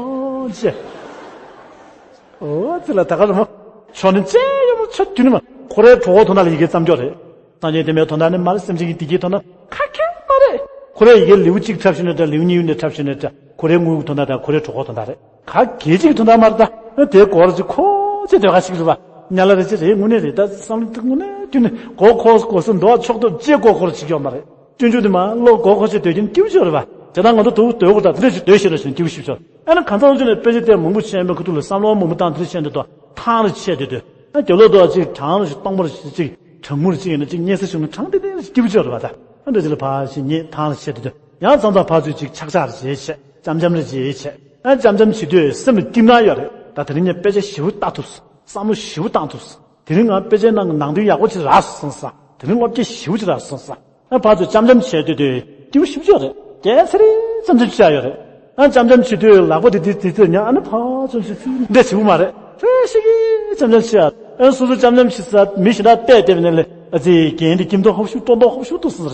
བྱས། འོ་ཙི་ལ་ད་ག་རང་ཆོ་ནི་ཅེ་ཡོད་མ། ཆོ་དུས་ནི་མ། ཁོ་རའི་གྲོད་ཁོག་དོན་དག་ལ་ཡི་གེ་བརྩམས་ཀྱོག་རེད། སངས་རྒྱས་བསྟན་པའི་དོན་དག་ནི་མ་རེད། སེམས་ཅན་གྱི་བདེ་སྐྱིད་དོན་དག་ཁ་ཁྱེར་མ་རེད། ཁོ་རའི་ཡི་གེ་ལེའུ་གཅིག་འཁྲབ་ཤེས་ནའི་འདྲ། ལེའུ་གཉིས་ཡོད་ནའི་འཁྲབ་ཤེས་ནའི་འདྲ། ཁོ་རའི་དངུལ་གྱི་དོན་དག་དང་ཁོ་རའི་གྲོད་ཁོག་དོན་དག་རེད། ག་གེ་གཅིག་གི་དོན་དག་མ་རེད་ད། དེ་སྒོར་ཅིག་ཁོ་ཅེ་སྡོད་ག་ཞིག་རེད་པ། ཉ་ལ་རེ་ཅི་རེད། དངོས་གནས་རེད། ད་བསམ་བློ་དེ་དངོས་གནས་དུས་ནས་སྒོར་ཁོ་སྒོར་སུ་འདོགས་ཆོག་ཏུ་ཅེ་སྒོར་ཁོ་ར་ཅིག་ཡོད་མ་རེད། སྤྱོད་འཇུག་དེ་མ་ལོ་སྒོར་ཁོ་ཅེ་སྡོད་ཀྱིན་སྐྱིད་པོ་ཅིག་ཡོད་རེད་པ། དེ་ལྟར་ང་ཚོ་དུ་སྡོད་དགོས་ད། དེ་འདྲ་ཞིག་སྡོད་ཤེས་ར་ཞིག་སྐྱིད་པོ་ཞིག་ཤོར། ཨ་ནི་གང་ཚང་ཚོ་ནས་དཔེ་ཆ་དེ་མང་པོ་ཤེས་པའི་ཁ་ཐུག་ལ་བསམ་བློ་མང་པོ་བཏང་། དེ་འདྲ་བཤད་འདུག་དོ། ཐང་རེ་ཆད་དེ་དུས། ཨ་རྒྱབ་ལོག་དུ་ཅིག་གྲང་རེ་ཞིག་སྟོང་པ་རེ་ཞིག་ཅིག་གྲང་མོ་རེ་ཅིག་ཡིན་ན་ཅིག་བརྙན་ས་བྱུང་ན་གྲང་ཏེ་ཏེ་རེ་ཞིག་སྐྱིད་པོ་ཅིག་ཡོད་རེད་པ། ད་ཨ་འདྲ་ཅིག་ལ་ཕར་ཞིག་ཉལ། ཐང་རེ་ཆད་དེ་དུས། ཡང་མཚམས་མཚམས་ཕར་ཚུར་ཅིག་ཆག་ཆག་རེ་བྱེད་བྱེད། འཆམ་འཆམ་རེ་བྱེད་བྱེད། ཨ་འཆམ་འཆམ་བྱེད་དུས་སེམས་ལ་སྐྱིད་སྣང་ཡོད་རེད། ད་དེ་རིང་ངས་དཔེ་ཆ་ཞེ་པོ་ལྟ་ཐུབ་སོང་། བསམ་བློ་ཞེ་པོ་བཏང་ཐུབ་སོང་། དེ་རིང་ང་དཔེ་ཆའི་ནང་གི་ནང་དོན་ཡག་པོ་ཅིག་རག་སོང་ཟེར། དེ་རིང་བློ་སྐྱེད་ཞེ་པོ་ཅིག་རག་སོང་ཟེར། ཨ་ཕར་ཚུར་འཆམ་འཆམ་བྱས་དུས་དུས་སྐྱིད་པོ་ཞེ་པོ་ཅིག་ཡོད་རེད། སྐྱེལ་ཚེ་རིང་འཆམ་འཆམ་བྱས་ཡོད་རེད། ཨ་འཆམ་འཆམ་བྱེད་དུས་ལག་པ་དེ་དེ་དེ་དེ་ཉག་ཨ་ནི་ཕར་ཚུར་ཚུར་ཚུར་འདྲ་བྱེད་དགོས་མ་རེད། ཧྲེ་ཤི་གི་འཆམ་འཆམ་བྱས། ཨ་སོ་སོ་འཆམ་འཆམ་བྱེད་ས་མི་གཞན་དག་བལྟས་བལྟས་པ་ནས་ལས། ཨ་ཙི་རྒན་འདི་སྐྱིད་མདོག་ཧབ་ཤུག་སྤྲོ་མདོག་ཧབ་ཤུག་འདུག་ཟེར།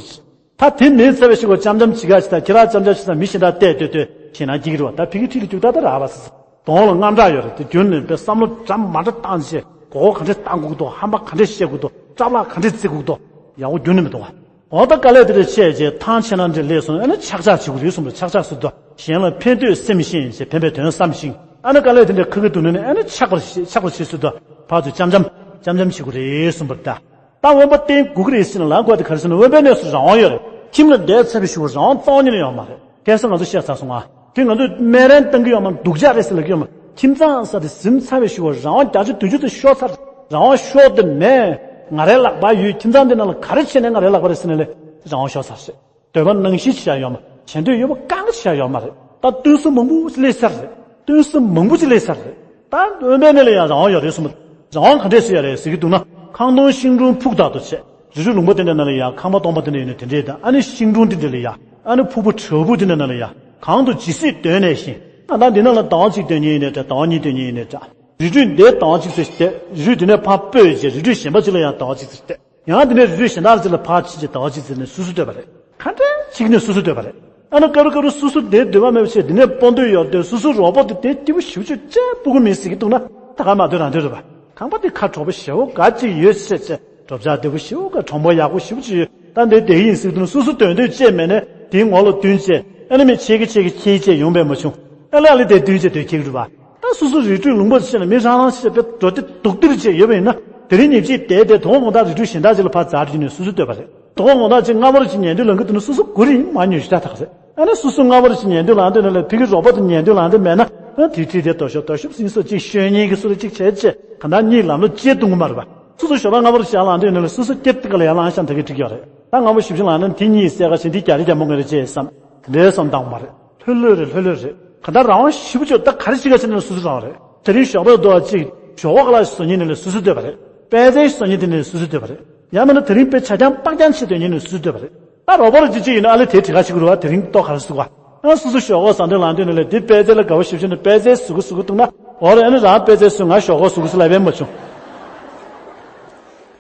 ད་དེ་མིན་ཚ་བའི་ཞིག་གོ། འཆམ་འཆམ་བྱེད་ག་ཞིག་ད་ཁྱེད་རང་འཆམ་འཆམ་བྱེད་ས་མི་གཞན་དག་བལྟས་བལྟས་བལྟས་ཞེད་སྣང་སྐྱེ་གི་རེད་པ། ད་ཕ་གི་ཁྲིད་ལ་རྒྱུག་ད་ད་རག་པ་ཟེར། གདོང་ལ་དངངས་སྐྲག་ཡོད་རེད། དེ་རྒྱུན་ནས་དཔེ་བསམ་བློ་འདྲ་མ་འདྲ་བཏང་བྱས། མགོ་སྐོར་ག་འདྲས་གཏང་དགོས་འདུག། ཧམ་པ་ག་འདྲས་བཤད་དགོས་འདུག། སྐྲག་ལག་ག་འདྲས་བརྩི་དགོས་འདུག། ཡག་པོ་རྒྱུན་ནས་མི་འདུག་བ། འོ་ད་དཀའ་ལས་དེ་འདྲ་བྱས་རྗེས་ཐང་ཆད་ན་འདྲ་ལས་སོང་། ཨ་ནི་ཆག་ཆག་བྱེད་དགོས་རེད་གསུངས་པ་རེད། ཆག་ཆག་ཟེར་དུས་གཞན་ལ་ཕན་ཐོགས་སེམས་ཤེས་བྱས། ཕན་པའི་དོན་བསམ་ཤེས། ཨ་ནི་དཀའ་ལས་དེ་འདྲ་ཁག་གི་འདུག་ན་ནི། ཨ་ནི་ཆག་པར་བྱེད། ཆག་པར་བྱེད་ཟེར་དུས་ཕར་ཚུར་འཆམ་འཆམ་འཆམ་འཆམ་བྱེད་དགོས་རེད་གསུངས་པ་རེད་ད། ད་དབེན་པ་བསྟེན་དགོས་ཀྱི་རེད་ཟེར་ན་ལབ་དགོས་དེ་ག་རེ་ཟེར་ན། དབེན་པའི་གནས་སུ་རང་དབང་ཡོད་རེད། ཁྱིམ་ལ་བསྡད་ཚར་བའི་གཞུག་གུ་རང་དབང་རྩ་བ་ཉིད་ནས་ཡོད་མ་རེད། ཁ་སང་ང་ཚོ་བཤད་ཚར་སོང་ང་། དེ་ང་ཚོས་སྨན་རིན་གཏང་གི་ཡོད་མ། སྡུག་ཅག་རེད་ཟེར་ལབ་ཀྱི་ཡོད་མ། ཁྱིམ་ཚང་ཟེར་དེ་ཟིན་ཚར་བའི་གཞུག་གུ་རང་དབང་བརྒྱ་ཆ་བདུན་ཅུ་ཙམ་ཤོར་ཚར། རང་དབང་ཤོར་དེ་མེད། ང་རའི་ལག་པར་ཡོད། ཁྱིམ་ཚང་འདི་ནང་ལ་ག་རེ་བྱས་ནས་ང་རའི་ལག་པར་རེད་ཟེར་ན་ལས། རང་དབང་ཤོར་ཚར་ཟེར། འདོད་པ་ནང་བཞིན་བྱེད་ཡ་ཡོད་མ། བྱེད་འདོད་ཡོད་པ་གང་ག་བྱེད་ཡ་ཡོད་མ་རེད། ད་བསྟུན་ས་མང་པོ་ཅིག་སླེབས་ཚར་རེད། བསྟུན་ས་མང་པོ་ཅིག་སླེབས་ཚར་རེད། ད་དབེན་པའི་གནས་ལ་ཡང་རང་དབང་ཡོད་རེད་གསུངས་པ། རང་དབང་ག་འདྲས་ཟེར་ཡ་རེད་ཟེར་གྱི་འདུག་ན། ཁང་སྟོང་ཤིང་དྲུང་ཕུག་དག་ཏུ་བྱས། རི་ཁྲོད་ལུང་པ་དེ་འདྲ་ནང་ལ་ཡང་ཁང་པ་སྟོང་པ་དེ་འདྲ་ཡོད་ན་དེ་འདྲས་དང་། ཨ་ནི་ཤིང་དྲུང་དེ་འདྲ་ལ་ཡང་། ཨ་ནི་ཕུག་པ་བྲག་ཕུག་དེ་འདྲ་ནང་ལ་ཡང་། གང་དུ་ཇི་སྲིད་འདོད་ནས་ཤིང་། ཨ་ད་འདི་ནང་ལ་ཟླ་བ་གཅིག་སྡོད་མཁན་ཡིན་ནའི་འདྲ། ཟླ་བ་གཉིས་སྡོད་མཁན་ཡིན་ནའི་འདྲ། རི་ཁྲོད་འདིར་ཟླ་བ་གཅིག་ཙམ་བསྡད། རི་ཁྲོད་དེ་ནས་ཕར་སྤོས་བྱས་རི་ཁྲོད་གཞན་པ་ཅིག་ལ་ཡང་ཟླ་བ་གཅིག་ཙམ་བསྡད། ཡང་དེ་ནས་རི་ཁྲོད་གཞན་དག་ཅིག་ལ་ཕར་ཕྱིན་བྱས་ཟླ་བ་གཅིག་ཙམ་ནས་སོ་སོ་སྡོད་པ་རེད། ག་འདྲས་ཅིག་ནས་སོ་སོ་སྡོད་པ་རེད། ཨ་ནི་སྐབས་རེ་སྐབས་རེ་སོ་སོ་དེ་སྡོད་པ་མེད་པ་བྱས། དེ་ནས་སྤོ་འདོད་ཡོད་དེ། སོ་སོ་རོགས་པ་དེ་དེ་སྐྱིད་པོ་ཞེ་པོ་ཅིག་ཅིག་སྤུ་གུ་མིན་ཟེར་གྱི་འདུག་ན། ད་ག་མ་སྡོད་རང་སྡོད་རེད་པ། ཁང་པ་དེ་ཁ་དྲོ་པོ་ཞེ་པོ་ག་ཅིག་ཡོད་ཆེ་ཆེ། གྲོབ་ཆག་བདེ་པོ་ཞེ་པོ་ག། གྲོང་པ་ཡག་པོ་ཞེ་པོ་ཅིག་ཡོད། ད་འདི་བསྡད་ཀྱི་ཡིན་ཟེར་གྱི་འདུག་ན། སོ་སོ་སྡོད་འདོད་ཅིག་མེད་ནས་དེའི་ངོ་ལ་བསྟུན་བྱས། ཨ་ནི་མི་ཁྱེད་ཀྱི་ཁྱེད་ཀྱི་ཁྱེད་ཀྱི་ཡོང་བས་མ་བྱུང་། ཨ་ལས་ཨ་ལས་དེ་བསྟུན་བྱས་སྡོད་ཁྱེད་ཀྱི་རེད་པ། ད་སོ་སོ་རི་ཁྲོད་ལུང་པ་ཅིག་ལ་མི་རང་རང་ཞིག་དཔེ་འགྲོ་དེ་སྡུག་དེ་རེ་བྱས་ཡོད་པ་ཡིན་ན། དེ་རིང་ཉིན་གཅིག་བསྡད་དེ་དོ་དགོང་དག་རི་ཁྲོད་གཞན་དག་ཅིག་ལ་ཕར་འཛེགས་བྱས་ནས་སོ་སོ་སྡོད་པ་རེད། དོ་དགོང་དག་ཅིག་སྔ་པོ་རེ་ཅིག་ཉལ་འདོད་ལངས་ཀྱི་འདུག་ན། སོ་སོ་སྒུག་རིང་མ་ཉལ་ཞུ་ད་ད་ག་རེད། ཨ་ནི་སོ་སོ་སྔ་པོ་རེ་ཅིག་ཉལ་འདོད་ལངས་འདོད་ན་ལས། ཕ་གི་རོགས་པ་དེ་ཉལ་འདོད་ལངས་འདོད་མེད་ན། ཨ་དེ་ཁྲིད་དེ་དོ་ཤོབ་དོ་ཤོབ་ཟིན་སོ་ཅིག་ཤོད་ཉན་གྱི་སུ་རེ་ཅིག་བྱས་བྱས། གང་ལྟར་གཉིད་ལམ་ལ་སྐྱེལ་གཏོང་གི་མ་རེད་པ། སོ་སོ་ཞོགས་པ་སྔ་པོ་རེ་ཅིག་ལངས་འདོད་ན་ལས། སོ་སོ་སྐྱིད་དེ་ག་ལ་ཡར་ལངས་ཤག་ད་གི་འགྲིག་ཡོད་རེད། ད་སྔ་པོ་ཞིབ་ཅིག་ལངས་ན་དེ་གཉིད་སད་ག་ཕྱིན། དེ་རྒྱ་རི་རྒྱ་མོ་ངེ་རེ་བྱས་བསམ། དེ་འདྲའི་བསམ་བཏང་མ་རེད། ལྷོད་ལྷོད་རེད། ལྷོད་ལྷོད་རེད། གང་ལྟར་རང་དབང་ཞེ་པོ་ཅིག་ད་ག་རེ་བྱེད་ག་བྱེད་ན་སོ་སོ་རང་རེད། དེ་རིང་ཞོགས་པ་ལ་འདུག་པ་ཅིག་ཞོགས་ཀ་ཁ་ལག་བཟོ་མཁན་ནས་ལས་སོ་སོ་སྡོད་པ་རེད། པད་ཚལ་བཟོ་མཁན་དེ་ནས་སོ་སོ་སྡོད་པ་རེད། ཡང་མིན་ན་དེ་རིང་དཔེ་ཆ་རྐྱང་པགས་རྐྱང་བྱེད་སྡོད་མཁན་ནས་སོ་སོ་སྡོད་པ་རེད། ད་རོགས་པ་རེ་ཅིག་ཅིག་ཡིན་ན་ཨ་ལས་དེ་དྲི་ག་ཞིག་རུ་བ། དེ་རིང་ལྟོ་ག་རེ་བཟོ་ག། ཨ་སོ་སོ་ཞོགས་ཀ་ཟ་འདོད་ལངས་འདོད་ནས་ལས། དེ་པད་ཚལ་ལ་དགའ་པོ་ཞེ་པོ་ཅིག་ནས་པད་ཚལ་བཟོ་གི་བཟོ་གི་འདུག་ན། འོ་རེད། ཨ་ནི་རང་པད་ཚལ་བཟོས། ང་ཞོགས་ཀ་བཟོ་གི་ཟེར་ལབ་པས་མ་བྱུང་།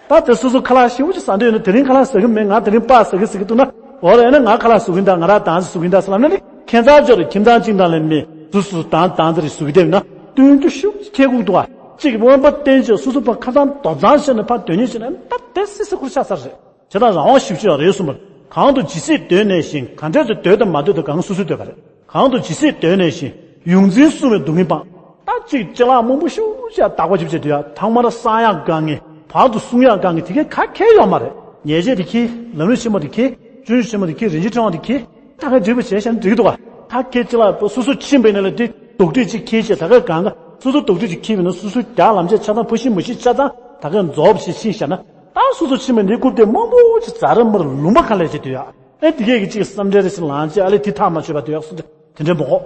ད་དེ་སོ་སོ་ཁ་ལག་ཞེ་པོ་ཅིག་ཟ་འདོད་ཡོད་ན། དེ་རིང་ཁ་ལག་ཟ་གི་མེད། ང་དེ་རིང་པགས་ཟ་གི་ཟེར་གི་འདུག་ན། འོ་རེད། ཨ་ནི་ང་ཁ་ལག་བཟོ་གི་ཡིན་ད། ང་རང་དང་ཟ་བཟོ་གི་ཡིན་ད་ཟེར་ལབ་ན་ནི། ཁྱད་མཚར་ཅིག་རེད། ཁྱིམ་ཚང་གཅིག་ནང་ལ་མི་སོ་སོ་དང་དང་ཟ་རེ་བཟོ་གི་བསྡད་ཡོད་ན། སྟོན་རྒྱུ་ཞེ་པོ་ཅིག་ཁྱད་དགོས་འདུག་ག། གཅིག་དབེན་པ་བསྟེན་བྱས་སོ་སོ་ཕར་ཁ་སང་རྡོག་རྩ་བྱས་ནས་ཕར་སྡོད་མཁན་བྱས་ན། ད་དེ་སྲིད་སྲིད་ཁུར་ཆགས་ཚར་རེད། བྱས་ཙང་རང་དབང་ཞེ་པོ་ཅིག་ཡོད་རེད་གསུངས་པ། གང་དུ་ཇི་སྲིད་འདོད་ནས་བཞིན། ག་འདྲས་སུ་འདོད་དང་མ་འདོད་དུ་གང་སོ་སོས་འདོད་པ་རེད། གང་དུ་ཇི་སྲིད་འདོད་ནས་བཞིན། ཡོངས་འཛིན་བསྲུང་བའི་སྡུག་བསྔལ་སྤངས། ད་ཅིག་ཅི་ལག་མང་པོ་ཤུགས་ཆེ་བདག་པོ་བྱེད་བྱེད་དུས་ཡ། ཐང་མར་གསང་ཡག་དཀའ་ངལ། བར་དུ་བསྲུང་ཡག་དཀའ་ངལ་དེ་གའི་ག་གེ་ཡོད་མ་རེད། ཉེས་བྱས་དེ་ཁྱེར། ལམ་རིམ་ཆེན་མོ་དེ་ཁྱེར། སྤྱོད་འཇུག་ཆེན་མོ་དེ་ཁྱེར། རིན་ཆེན་ཕྲེང་བ་དེ་ཁྱེར། ད་ག་འགྲིག་པ་བྱས་ཤག་འགྲིག་འདུག་ག་ད་ཁྱེད་ཅི་ལ་སོ་སོ་ཕྱིན་པའི་ནང་ལ་དེ་དོགས་འདྲི་ཅིག་ཁྱེར་བྱས། ད་ག་གང་ག་སོ་སོ་དོགས་འདྲི་ཅིག་ཁྱེར་བས་ན། སོ་སོའི་རྒྱགས་ལམ་ཆས་ཆ་ཚང་ཕ་ཤི་མ་ཤི་ཆ་ཚང་ད་ག་རྫོགས་བྱས་ཕྱིན་བཞག་ན། ད་སོ་སོ་ཕྱིན་པའི་ནི་རྐུབ་སྟེགས་མང་པོ་ཅིག་ཛ་ར་མར་ལུང་པ་ག་ལས་བྱེད་དུ་ཡ། ཨེ་དེ་གས་ཀྱི་ཅིག་བསམ་འདྲེ་རེ་ཞིག་ལངས་བྱས། ཨ་ལས་དེ་ཐག་མ་ཆོད་པ་དུ་ཡག་སོ་དེ་འདྲ་མོ་གོ།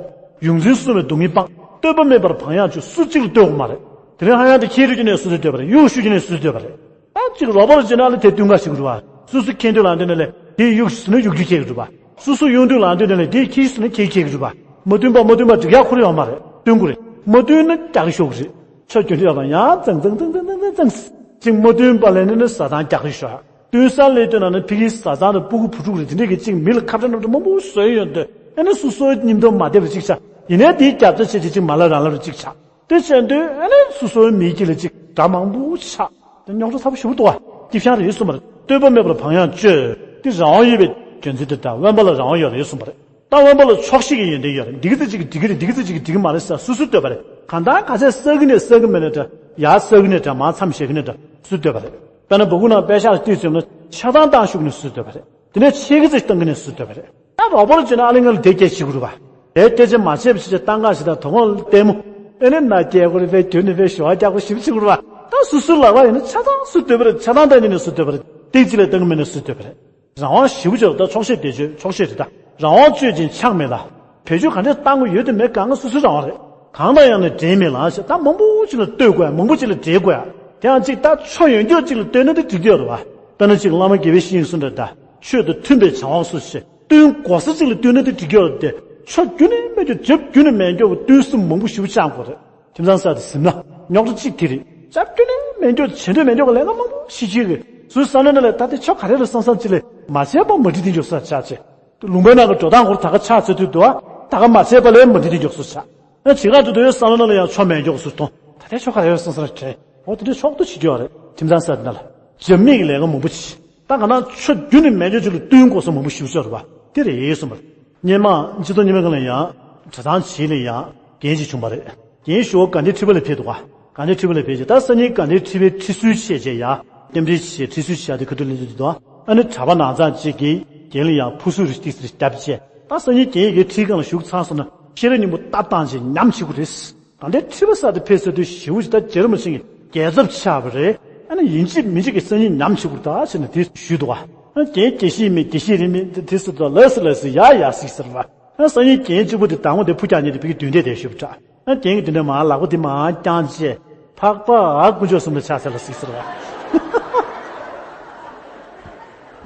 ཡོངས་འཛིན་བསྲུང་བའི་སྡུག་བསྔལ་སྤངས། ལྟོས་པ་མེད་པར་བག་ཡངས་སྤྱོད། སུ་གཅིག་ལ་ལྟོས་དགོས་མ་རེད། དེ་རིང་ཧ་ཡང་དེ་ཁྱེད་རིགས་ཀྱི་ནས་སོ་སོས་ལྟོས་པ་རེད། གཡོག་ཤོས་ཀྱི་ནས་སོ་སོས་ལྟོས་པ་རེད། ད་ཅིག་རོགས་པ་རུ་བྱེད་ན་ལ་དེ་བསྟུན་ག་ཞིག་རུ་བ། སོ་སོ་ཁྱེད་འདོད་ལ་འདོད་ན་ལས་དེ་གཡུག་ཟེར་ན་གཡུག་རྒྱུ་ཁྱེད་རུ་བ། སོ་སོ་གཡོག་འདོད་ལ་འདོད་ན་ལས་དེ་ཁྱེད་ཟེར་ན་ཁྱེད་ཁྱེད་རུ་བ། མ་བསྟུན་པ་མ་བསྟུན་པ་འགྲིག་ཡག་ཁོ་ར་ཡོད་མ་རེད། བསྟུན་དགོས་རེད། མ་བསྟུན་ན་རྒྱག་ཤོག་རེད། ཆོ་རྒྱུ་འདི་ཡོད་པ་ཡང་ཙང་ཙང་ཙང་ཙང་ཙང་ཙང་། ཅིག་མ་བསྟུན་པ་ལས་ནི་ནི་བཟའ་ཚང་རྒྱག་གི་ཤོག། བསྟུན་ས་ལས་བསྟུན་ན་ནི་ཕ་གིའི་བཟའ་ཚང་དང་སྤུ་གུ་བུ་ཕྲུག་རེད། དེ་འདྲས་ཀྱི་ཅིག་མི་ལ་ཁ་བྲལ་རྣམ་གྲོལ་མང་པོ་བཟོས་ཡོང་དུས། ཨ་ནི་སོ་སོའི་སྙིང་སྟོབས་མ་བདེ་བ་ཅིག་ཆགས། ཡིན་ནའི་དེའི་རྒྱབ་རྩ་བྱེད་ཅིག་ཅིག་མ་ལ་རང་ལ་རུ་ཅིག་ཆགས། དེ་བྱས་དུས་ཨ་ནི་སོ་སོའི་མིའི་དཀྱིལ་ལ་ཅིག་དགྲ་མང་པོ་ཆགས། དེ་རྙོག་དྲ་ཚ་པོ་ཞེ་པོ་འདུག་བ། སྐྱིད་ཤང་རེད་གསུངས་པ་རེད། ལྟོས་པ་མེད་པར་བག་ཡངས་སྤྱོད། དེ་རང་དབང་ཡོད་པའི་རྒྱུ་མཚན་དེ་དང་། དབེན་པ་ལ་རང་དབང་ཡོད་རེད་གསུངས་པ་རེད། ད་དབེན་པ་ལ་ཆོག་ཤེས་ཀྱི་ཡོན་ཏན་ཡོད་རེད། འདི་གི་ཚེ་གཅིག་གིས་འགྲིག་གི་རེད། འདི་གི་ཚེ་གཅིག་གིས་འགྲིག་གི་མ་རེད་ཟེར་སོ་སོས་ལྟོས་པ་རེད། གང་ལྟར་ག་ཚད་བསགས་ཀྱི་ནས་བསགས་ཀྱི་མེད་ན་འདྲ། ཡར་བསགས་ཀྱི་ནས་འདྲ། མར་མཚམས་བཞག་གི་ནས་འདྲ། སོ་སོས་ལྟོས་པ་རེད། དཔེར་ན་སྦུ་གུ་ནང་པད་ཤག་གཏིང་བཙེམས་ན་ཆ་ཚང་བཏང་ཤོག་གི་ནས་སོ་སོས་ལྟོས་པ་རེད། དེ་ནས་ཆེ་གི་ཚེ་བཏང་གི་ནས་སོ་སོས་ལྟོས་པ་རེད། ད་རོགས་པ་རུ་བྱས་ན་ཨ་ལེ་ང་ལ་དེ་སྐད་བྱེད་དགོས་རེད་པ། དེ་སྐད་ཆ་མ་བྱས་པ་ཞིག་བྱས་བཏང་ག་ཞིག་དང་དོ་དགོང་ལྟད་མོ། ཨེ་ནས་ན་སྐྱེ་དགོས་རེད་པས། དུས་ནས་པས་ཞོ་བ་རྒྱག་དགོས་ཞིབ་བྱེད་དགོས་རེད་པ། ད་སོ་སོའི་ལག་པ་ཡིན་ན་ཆ་ཚང་སོ་སོས་ལྟོས་པ་རེད། ཆ་ཚང་བཏང་གི་ནས་སོ་སོས་ལྟོས་པ་རེད། ཏིག་ཙི་ལས་བཏང་གི་མེད་ན་སོ་སོས་ལྟོས་པ་རེད། རང་དབང་ཞེ་པོ་ཅིག་ཡོད། ད་ཆོག་ཤེས་བདེ་སྤྱོད་ཆོག་ཤེས་རེད། ད་རང་དབང་སྤྱོད་ཅིང་ཆགས་མེད་ལ། བེད་སྤྱོད་ག་འདྲས་བཏང་དགོས་ཡོད་དེ་མེད་གང་ག་སོ་སོའི་རང་དབང་རེད། གང་དང་ཡང་ནི་འབྲེལ་མེད་ལ་ཞེས། ད་མང་པོ་ཅིག་ལ་ལྟོས་དགོས་ཡ། མང་པོ་ཅིག་ལ་འབྲེལ་དགོས་ཡ། དེ་ཡང་ཅིག་ད་ཆོས་ཡོན་གྱོག་ཅིག་ལ་ལྟོས་ན་དེ་འགྲིག་གི་ཡོད་རེད་པ། དཔེར་ན་ཅིག་བླ་མ་དགེ་བའི་བཤེས་གཉེན་གསུངས་འདྲ། ད་ཆོས་དང་མཐུན་པའི་བྱ་བ་སོ་ཞེས་བསྟུན་དགོས་ས་ཅིག་ལ་ལྟོས་ན་དེ་འགྲིག་གི་ཡོད་རེད་དེ། ཆོས་རྒྱུན་ནས་མེད་རྒྱུ། རྒྱབ་རྒྱུན་ནས་མེད་རྒྱུ་བསྟུན་སེམས་མང་པོ་ཞེ་པོ་བཅངས་དགོས་རེད། ཁྱིམ་ཚང་ས་དེ་ཟིན་ན་རྙོག་དྲ་གཅིག་དེ་རེད། རྒྱབ་རྒྱུན་ནས་མེད་རྒྱུ། བྱེད་འདོད་མེད་རྒྱུ་ག་ལས་ཀ་མང་པོ་ཤེས་ཀྱི་ཡོད། སུའི་བསམ་བློ་ནང་ལ་ད་དེ་ཆོ་ག་རེ་ལ་བསམ་བསམ་ཅིག་ལས་མ་བྱས་པ་མ་འགྲིག་དེ་འཇོག་ས་ཆགས་ཆེ། ལུང་པའི་ནང་གི་འགྲོ་སྟངས་སྐོར་ད་ག་ཆགས་ཚེ་དུས་འདུག་ཨ། ད་ག་མ་བྱས་པ་ལས་མ་འགྲིག་དེ་འཇོག་སུ་ཆགས། ཨ་ཇི་ག་དུ་དུ་ཡོད་བསམ་བློ་ནང་ལ་ཡང་ཆོ་མེད་འཇོག་སུ་གཏོང་། ད་དེ་ཆོ་ག་རེ་ཡོད་བསམ་བསམ་དྲན། འོ་དེ་འདྲ་ཕྱོགས་གཏོགས་བྱེད་རྒྱུ་ཡོད་རེད། ཁྱིམ་ཚང་ས་དེ་ནང་ལ་རྒྱབ་མེད་ཀྱི་ལས་ཀ་མང་པོ་བྱེད། ད་ག་ན་ཆོས་རྒྱུན་ནས་མེད་རྒྱུ་ཅིག་ལ་བསྟུན་དགོས་ས་མང་པོ་ཞེ་པོ་ཅིག་ཡོད་རེད་པ། དེ་རེད་གསུངས་པ་རེད། སྔོན་མ་སྤྱི་ཚོགས་རྙིང་པའི་སྒང་ལ་ཡང་གྲྭ་ཚང་ཞིག་ལ་ཡང་རྒན་ཅིག་བྱུང་བ་རེད། རྒན་ཞུ་བ་དགའ་ལྡན་ཁྲི་པ་ལ་ཕེབས་འདུག་ག་དགའ་ལྡན་ཁྲི་པ་ལ་ཕེབས་རྗེས། ད་སང་ཉིན་དགའ་ལྡན་ཁྲི་པའི་ཁྲི་གསོལ་བྱས་རྗེས་ཡང་རྟེན་འབྲེལ་བྱས། ཁྲི་གསོལ་བྱས་ཏེ་ཁ་ཐུག་ལ་འདུག་ག་ཨ་ནི་གྲྭ་པ་ནང་ཚང་གཅིག་གིས་རྒན་ལ་ཡང་ཕུར་གསོལ་རེ་ཏིག་ཙི་རེ་བརྒྱབ་བྱས། ད་སང་ཉིན་རྒན་ཡི་གེ་ཁྲིའི་སྒང་ལ་བཞུགས་ཚར་སོང་ན་ཤེས་རབ་སྙིང་པོ་ལྟ་སྟངས་ཅིག་ཉམས་བྱེད་དགོས་རེད། དགའ་ལྡན་ཁྲི་པ་ས་དེ་ཕེབས་ས་དུས་ཞེ་པོ་ཅིག་ད་རྗེ་རིན་པོ་ཆེ་གི་རྒྱལ་ཚབ་ཆགས་པ་རེད། ཨ་ནི་ཡིན་གཅིག་མིན་གཅིག་གི་སང་ཉིན་ཉམས་བྱེད་དགོས་རེད་ད་ཟེར་ནས་དེ་ཞུས་འདུག་ག་ཨ་རྒན་དགེ་བཤེས་མིན་དགེ་བཤེས་རེད་མིན་དེ་དེ་ཟེར་དུས་ལགས་སོ་ལགས་སོ་ཡ་ཡ་ཟིག་ཟེར་བ། ཨ་སང་ཉིན་རྒན་གཅིག་པུ་དེ་ཟླ་ངོ་དེ་ཕུ་རྒྱག་ཉིན་དེ་ཕ་གི་མདུན་དེ་དེ་ཞུས་པ་འདྲ། ཨ་རྒན་གྱིས་དེ་འདྲ་མར་ལག་པ་དེ་མར་བརྐྱངས་བྱས། འཕགས་པ་དཀོན་མཆོག་གསུམ་ལ་ཕྱག་འཚལ་ལ་གཟིགས་ཟེར་བ།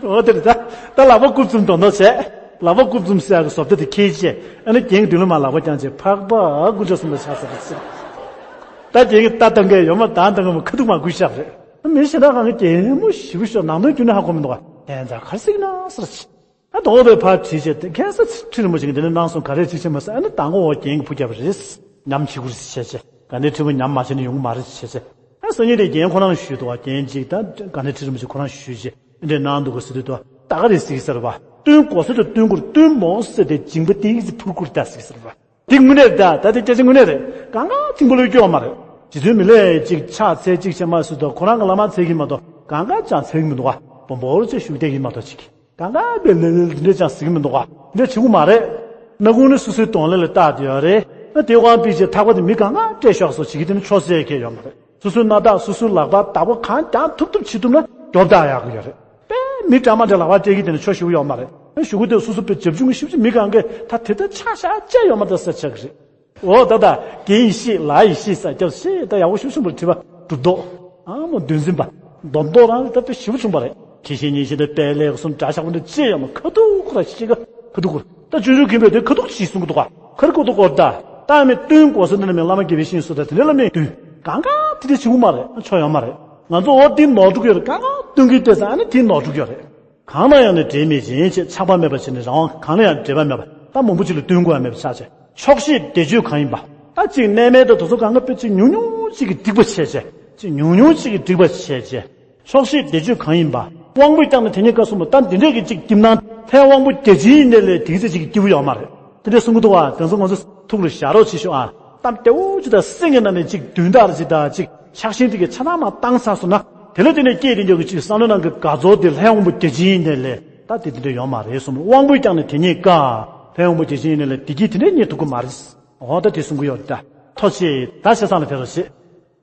འོ་དེ་རེད་ད། ད་ལག་པ་རྐུབ་བཙུམ་མདོག་མདོག་བྱས། ལག་པ་རྐུབ་བཙུམ་ཟེར་ཡག་གི་བཟོ་ལྟ་དེ་འཁྱེར་བྱས། ཨ་ནི་རྒན་གྱི་མདུན་ལ་མར་ལག་པ་བརྐྱངས་བྱས། འཕགས་པ་དཀོན་མཆོག་གསུམ་ལ་ཕྱག་འཚལ་ལ་གཟིགས། ད་རྒན་གྱིས་ལྟ་སྟངས་ཀྱི་ཡོད་མ་ད་ལྟ་ངོ་མ་ཁ་ཐུག་མར་བསྐུལ་བཞག་པ་རེད། མི་གཞན་དག་གང་གི་གད་མོ་ཞེ་པོ་ཤོར། ནང་དོན་རྒྱུན་ནས་ཧ་གོ་མི་འདུག་ག་དེ་ཚོ་ག་རེ་ཟེར་གྱི་ན་ཟེར། ཨ་དོག་པའི་ཕར་དྲིས་བྱས། དེ་ཁ་སང་ཁྲི་རིན་པོ་ཆེ་གིས་དེ་ནས་གནང་སོང་། ག་རེ་ཅིག་བྱས་མ་ཟེར། ཨ་ནི་ད་ངོ་འོ་རྒན་གྱིས་ཕུ་བརྒྱབ་པ་རེད། ཉམས་བྱེད་དགོས་རེད་བྱས་བྱས། དགའ་ལྡན་ཁྲི་པ་ཉམས་མ་བྱས་ན་ཡོང་གི་མ་རེད་བྱས་བྱས། ཨ་སང་ཉིན་དེ་རྒན་ཁོ་རང་ཞུས་འདུག་ག་རྒན་གཅིག་ད་དགའ་ལྡན་ཁྲི་རིན་པོ་ཆེ་ཁོ་རང་ཞུས་བྱས་འདི་འདྲས་གནང་འདུག་ག་ཟེར་དུས་འདུག་ག་ད་ག་རེ་ཟེར་གྱི་ཟེར་བ། བསྟུན་དགོས་ས་དེ་བསྟུན་དགོས་རེད། བསྟུན་མ་ཟེར་དེ་མཇིང་པ་ཏིག་ཙི་འཕུར་དགོས་རེད་ད་ཟེར་གྱི་ཟེར་བ། དེ་དངོས་གནས་རེད་ད། ད་དེ་སྐད་ཆ་དངོས་གནས་རེད། གང་ག་ཐིམ་པོ་ལོས་སྐྱོ་བ་མ་རེད། རྗེ་བཙུན་མི་ལས་ཅིག་ཕྱག་འཚལ་ཅིག་བྱས་མ་ཟེར་དུས་ཁོ་རང་གི་བླ་མ་འཚལ་གྱི་མ་གཏོགས་གང་ག་ཅང་འཚལ་གྱི་མི་འདུག་ག་བོ་འབོར་ཅིག་བཞུགས་བསྡད་ཀྱི་མ་གཏོགས་ཅིག་གང་ག་བའི་ལེ་ལེ་འདི་འདྲ་ཅང་ཟེར་གྱི་མི་འདུག་ག་འདི་འདྲ་བྱེད་དགོས་མ་རེད། སྣ་ཁུང་ནི་སོ་སོའི་གདོང་ལེན་ལ་བལྟ་བསྡད་ཡོད་རེད། ཨ་དེ་དབང་པི་ཅེ་ཐག་པ་དེ་མི་གང་ག་སྤྲད་ཤོག་སོགས་བྱེད་ཀྱི་དེ་ནི་ཆོག་ཟེར་མཁན་ཡོད་མ་རེད། སོ་སོའི་སྣ་ཐག་སོ་སོའི་ལག་པ་བདག་པོ་གང་རྒྱག་ཐུབ་ཐུབ་བྱེད་ཐུབ་ན་རྒྱོབ་ད་ཡག་གི་ཡོད་རེད། དཔེ་མི་འདྲ་མ་འདྲ་ལག་པ་སྤྲད་ཀྱི་དེ་ནི་ཆོག་ཞུ་གི་ཡོད་མ་རེད། ཨ་ཞུ་གི་དེ་སོ་སོ་དཔེ་རྒྱབ་ཆུང་གི་ཞིབ་ཅིག་མི་གང་གས་ད་དེ་ལྟར་ཆགས་ཤག་ཅེས་ཡོད་མ་རེད་ཟེར་ཆགས་ཀྱི་རེད། འོ་ད་ད་རྒན་ཡེ་ཤེས་ལགས་ཡེ་ཤེས་ས་སྐྱབས་ཤེས་ད་ཡག་པོ་ཞིབ་ཞིབ་པོ་དྲིས་པ་གྲུབ་མདོག་ཨ་མོ་འདོན་ཟིན་པ་མདོག་མདོག་རང་ལ་ད་དཔེ་ཞིབ་པོ་བྱུང་བ་རེད། ཁྱེད་ཤེས་ཉེ་ཤེས་ད་དཔལ་ལས་གསུམ་འདྲ་ཆགས་པོ་འདྲ་ཅི་ཡང་མ་ཁ་ཐུག་ཁོ་ར་ཤི་ཁ་ཁ་ཐུག་ཁོ་ར་ད་ཆུང་ཆུང་གིན་པས་དེ་ཁ་ཐུག་ཅིག་གསུང་གི་འདུག་ག་ཁ་རི་ཁ་ཐུག་ཁོ་ར་ད་ད་མི་བསྟུན་དགོས་ས་འདི་ནི་མི་བླ་མ་དགེ་བའི་བཤེས་གཉེན་སུ་ད་དེ་འདྲ་ལ་མི་བསྟུན་གང་ག་དེ་འདྲ་བྱེད་དགོས་མ་རེད། ཆོ་ཡོད་མ་རེད། ང་ཚོ་འོ་དེ་ནོར་འཁྲུལ་ཡོད་རེད། གང་ག་བསྟུན་གི་བལྟས་ཙང་ཨ་ནི་དེ་ནོར་འཁྲུལ་ཡོད་རེད། གང་ལ་ཡང་ནི་འབྲེལ་མེད་ཅིང་ཅེས་ཆགས་པ་མེད་པར་བྱས་ནས་རང་དབང་གང་ལ་ཡང་འབྲེལ་བ་མེད་པར་ད་མང་པོ་ཅིག་ལ་བསྟུན་དགོས་པ་མེད་པར་ཆགས་བྱས། ཆོག་ཤེས་བདེ་སྤྱོད་གང་ཡིན་པ། ད་ཅིག་གནས་མལ་དང་དེ་ཚོ་གང་ག་དཔེ་ཅིག་ཉུང་ཉུང་ཅིག་གིས་འགྲིག་པ་བྱས་བྱས། ཅིག་ཉུང་ཉུང་ཅིག་གིས་འགྲིག་པ་བྱས་བྱས། ཆོག་ཤེས་བདེ་སྤྱོད་གང་ཡིན་པ། དབང་པོས་བཀྱགས་ནས་དེ་ཉིད་ཀ་གསུངས་པ་ད་འདི་འདྲས་ཀྱི་ཅིག་སྐྱིད་སྣང་ ལྷའི་དབང་པོ་བརྒྱ་བྱིན་ཡིན་ནའི་ལས་དེའི་ཚེ་ཅིག་གི་སྐྱིད་པོ་ཡོད་མ་རེད། དེ་འདྲའི་གསུང་གི་འདུག་བ། དེ་ཚོ་ང་ཚོ་ཐུགས་ལ་བཞག་རོགས་བྱེད་ཤོག་ཨ། གཏམ་བདེ་བོ་ཅིག་དང་སེང་གེ་ནང་ནས་ཅིག་བདུན་ཕྲག་ཅིག་དང་ཅིག་ཕྱག་ཆེན་དེ་གའི་ཕྱག་ནང་མ་བཏང་ཚར་སོང་ན། དེ་ལ་དེ་ནས་སྐྱེས་དེ་འཇོག་གི་ཅིག་བསམ་བློ་ནང་གི་དགའ་ཚོར་དེ་ལྷའི་དབང་པོ་བརྒྱ་བྱིན་ཡིན་ནའི་ལས་ད་དེ་དེ་འདྲ་ཡོད་མ་རེད་གསུངས། དབང་པོས་ཀྱང་ནི་དེ་ཉིད་དགའ། ལྷའི་དབང་པོ་བརྒྱ་བྱིན་ཡིན་ནའི་ལས་བདེ་སྐྱིད་དེ་འདྲ་རྙེད་ཐུབ་ཀྱི་མ་རེད། འོ་ད་དེ་གསུང་གི་ཡོད་རེད་ད། ཐུགས་རྗེ་ཆེ། ད་བཤད་སྟངས་ལ་ཕེབས་རོགས་བྱེད།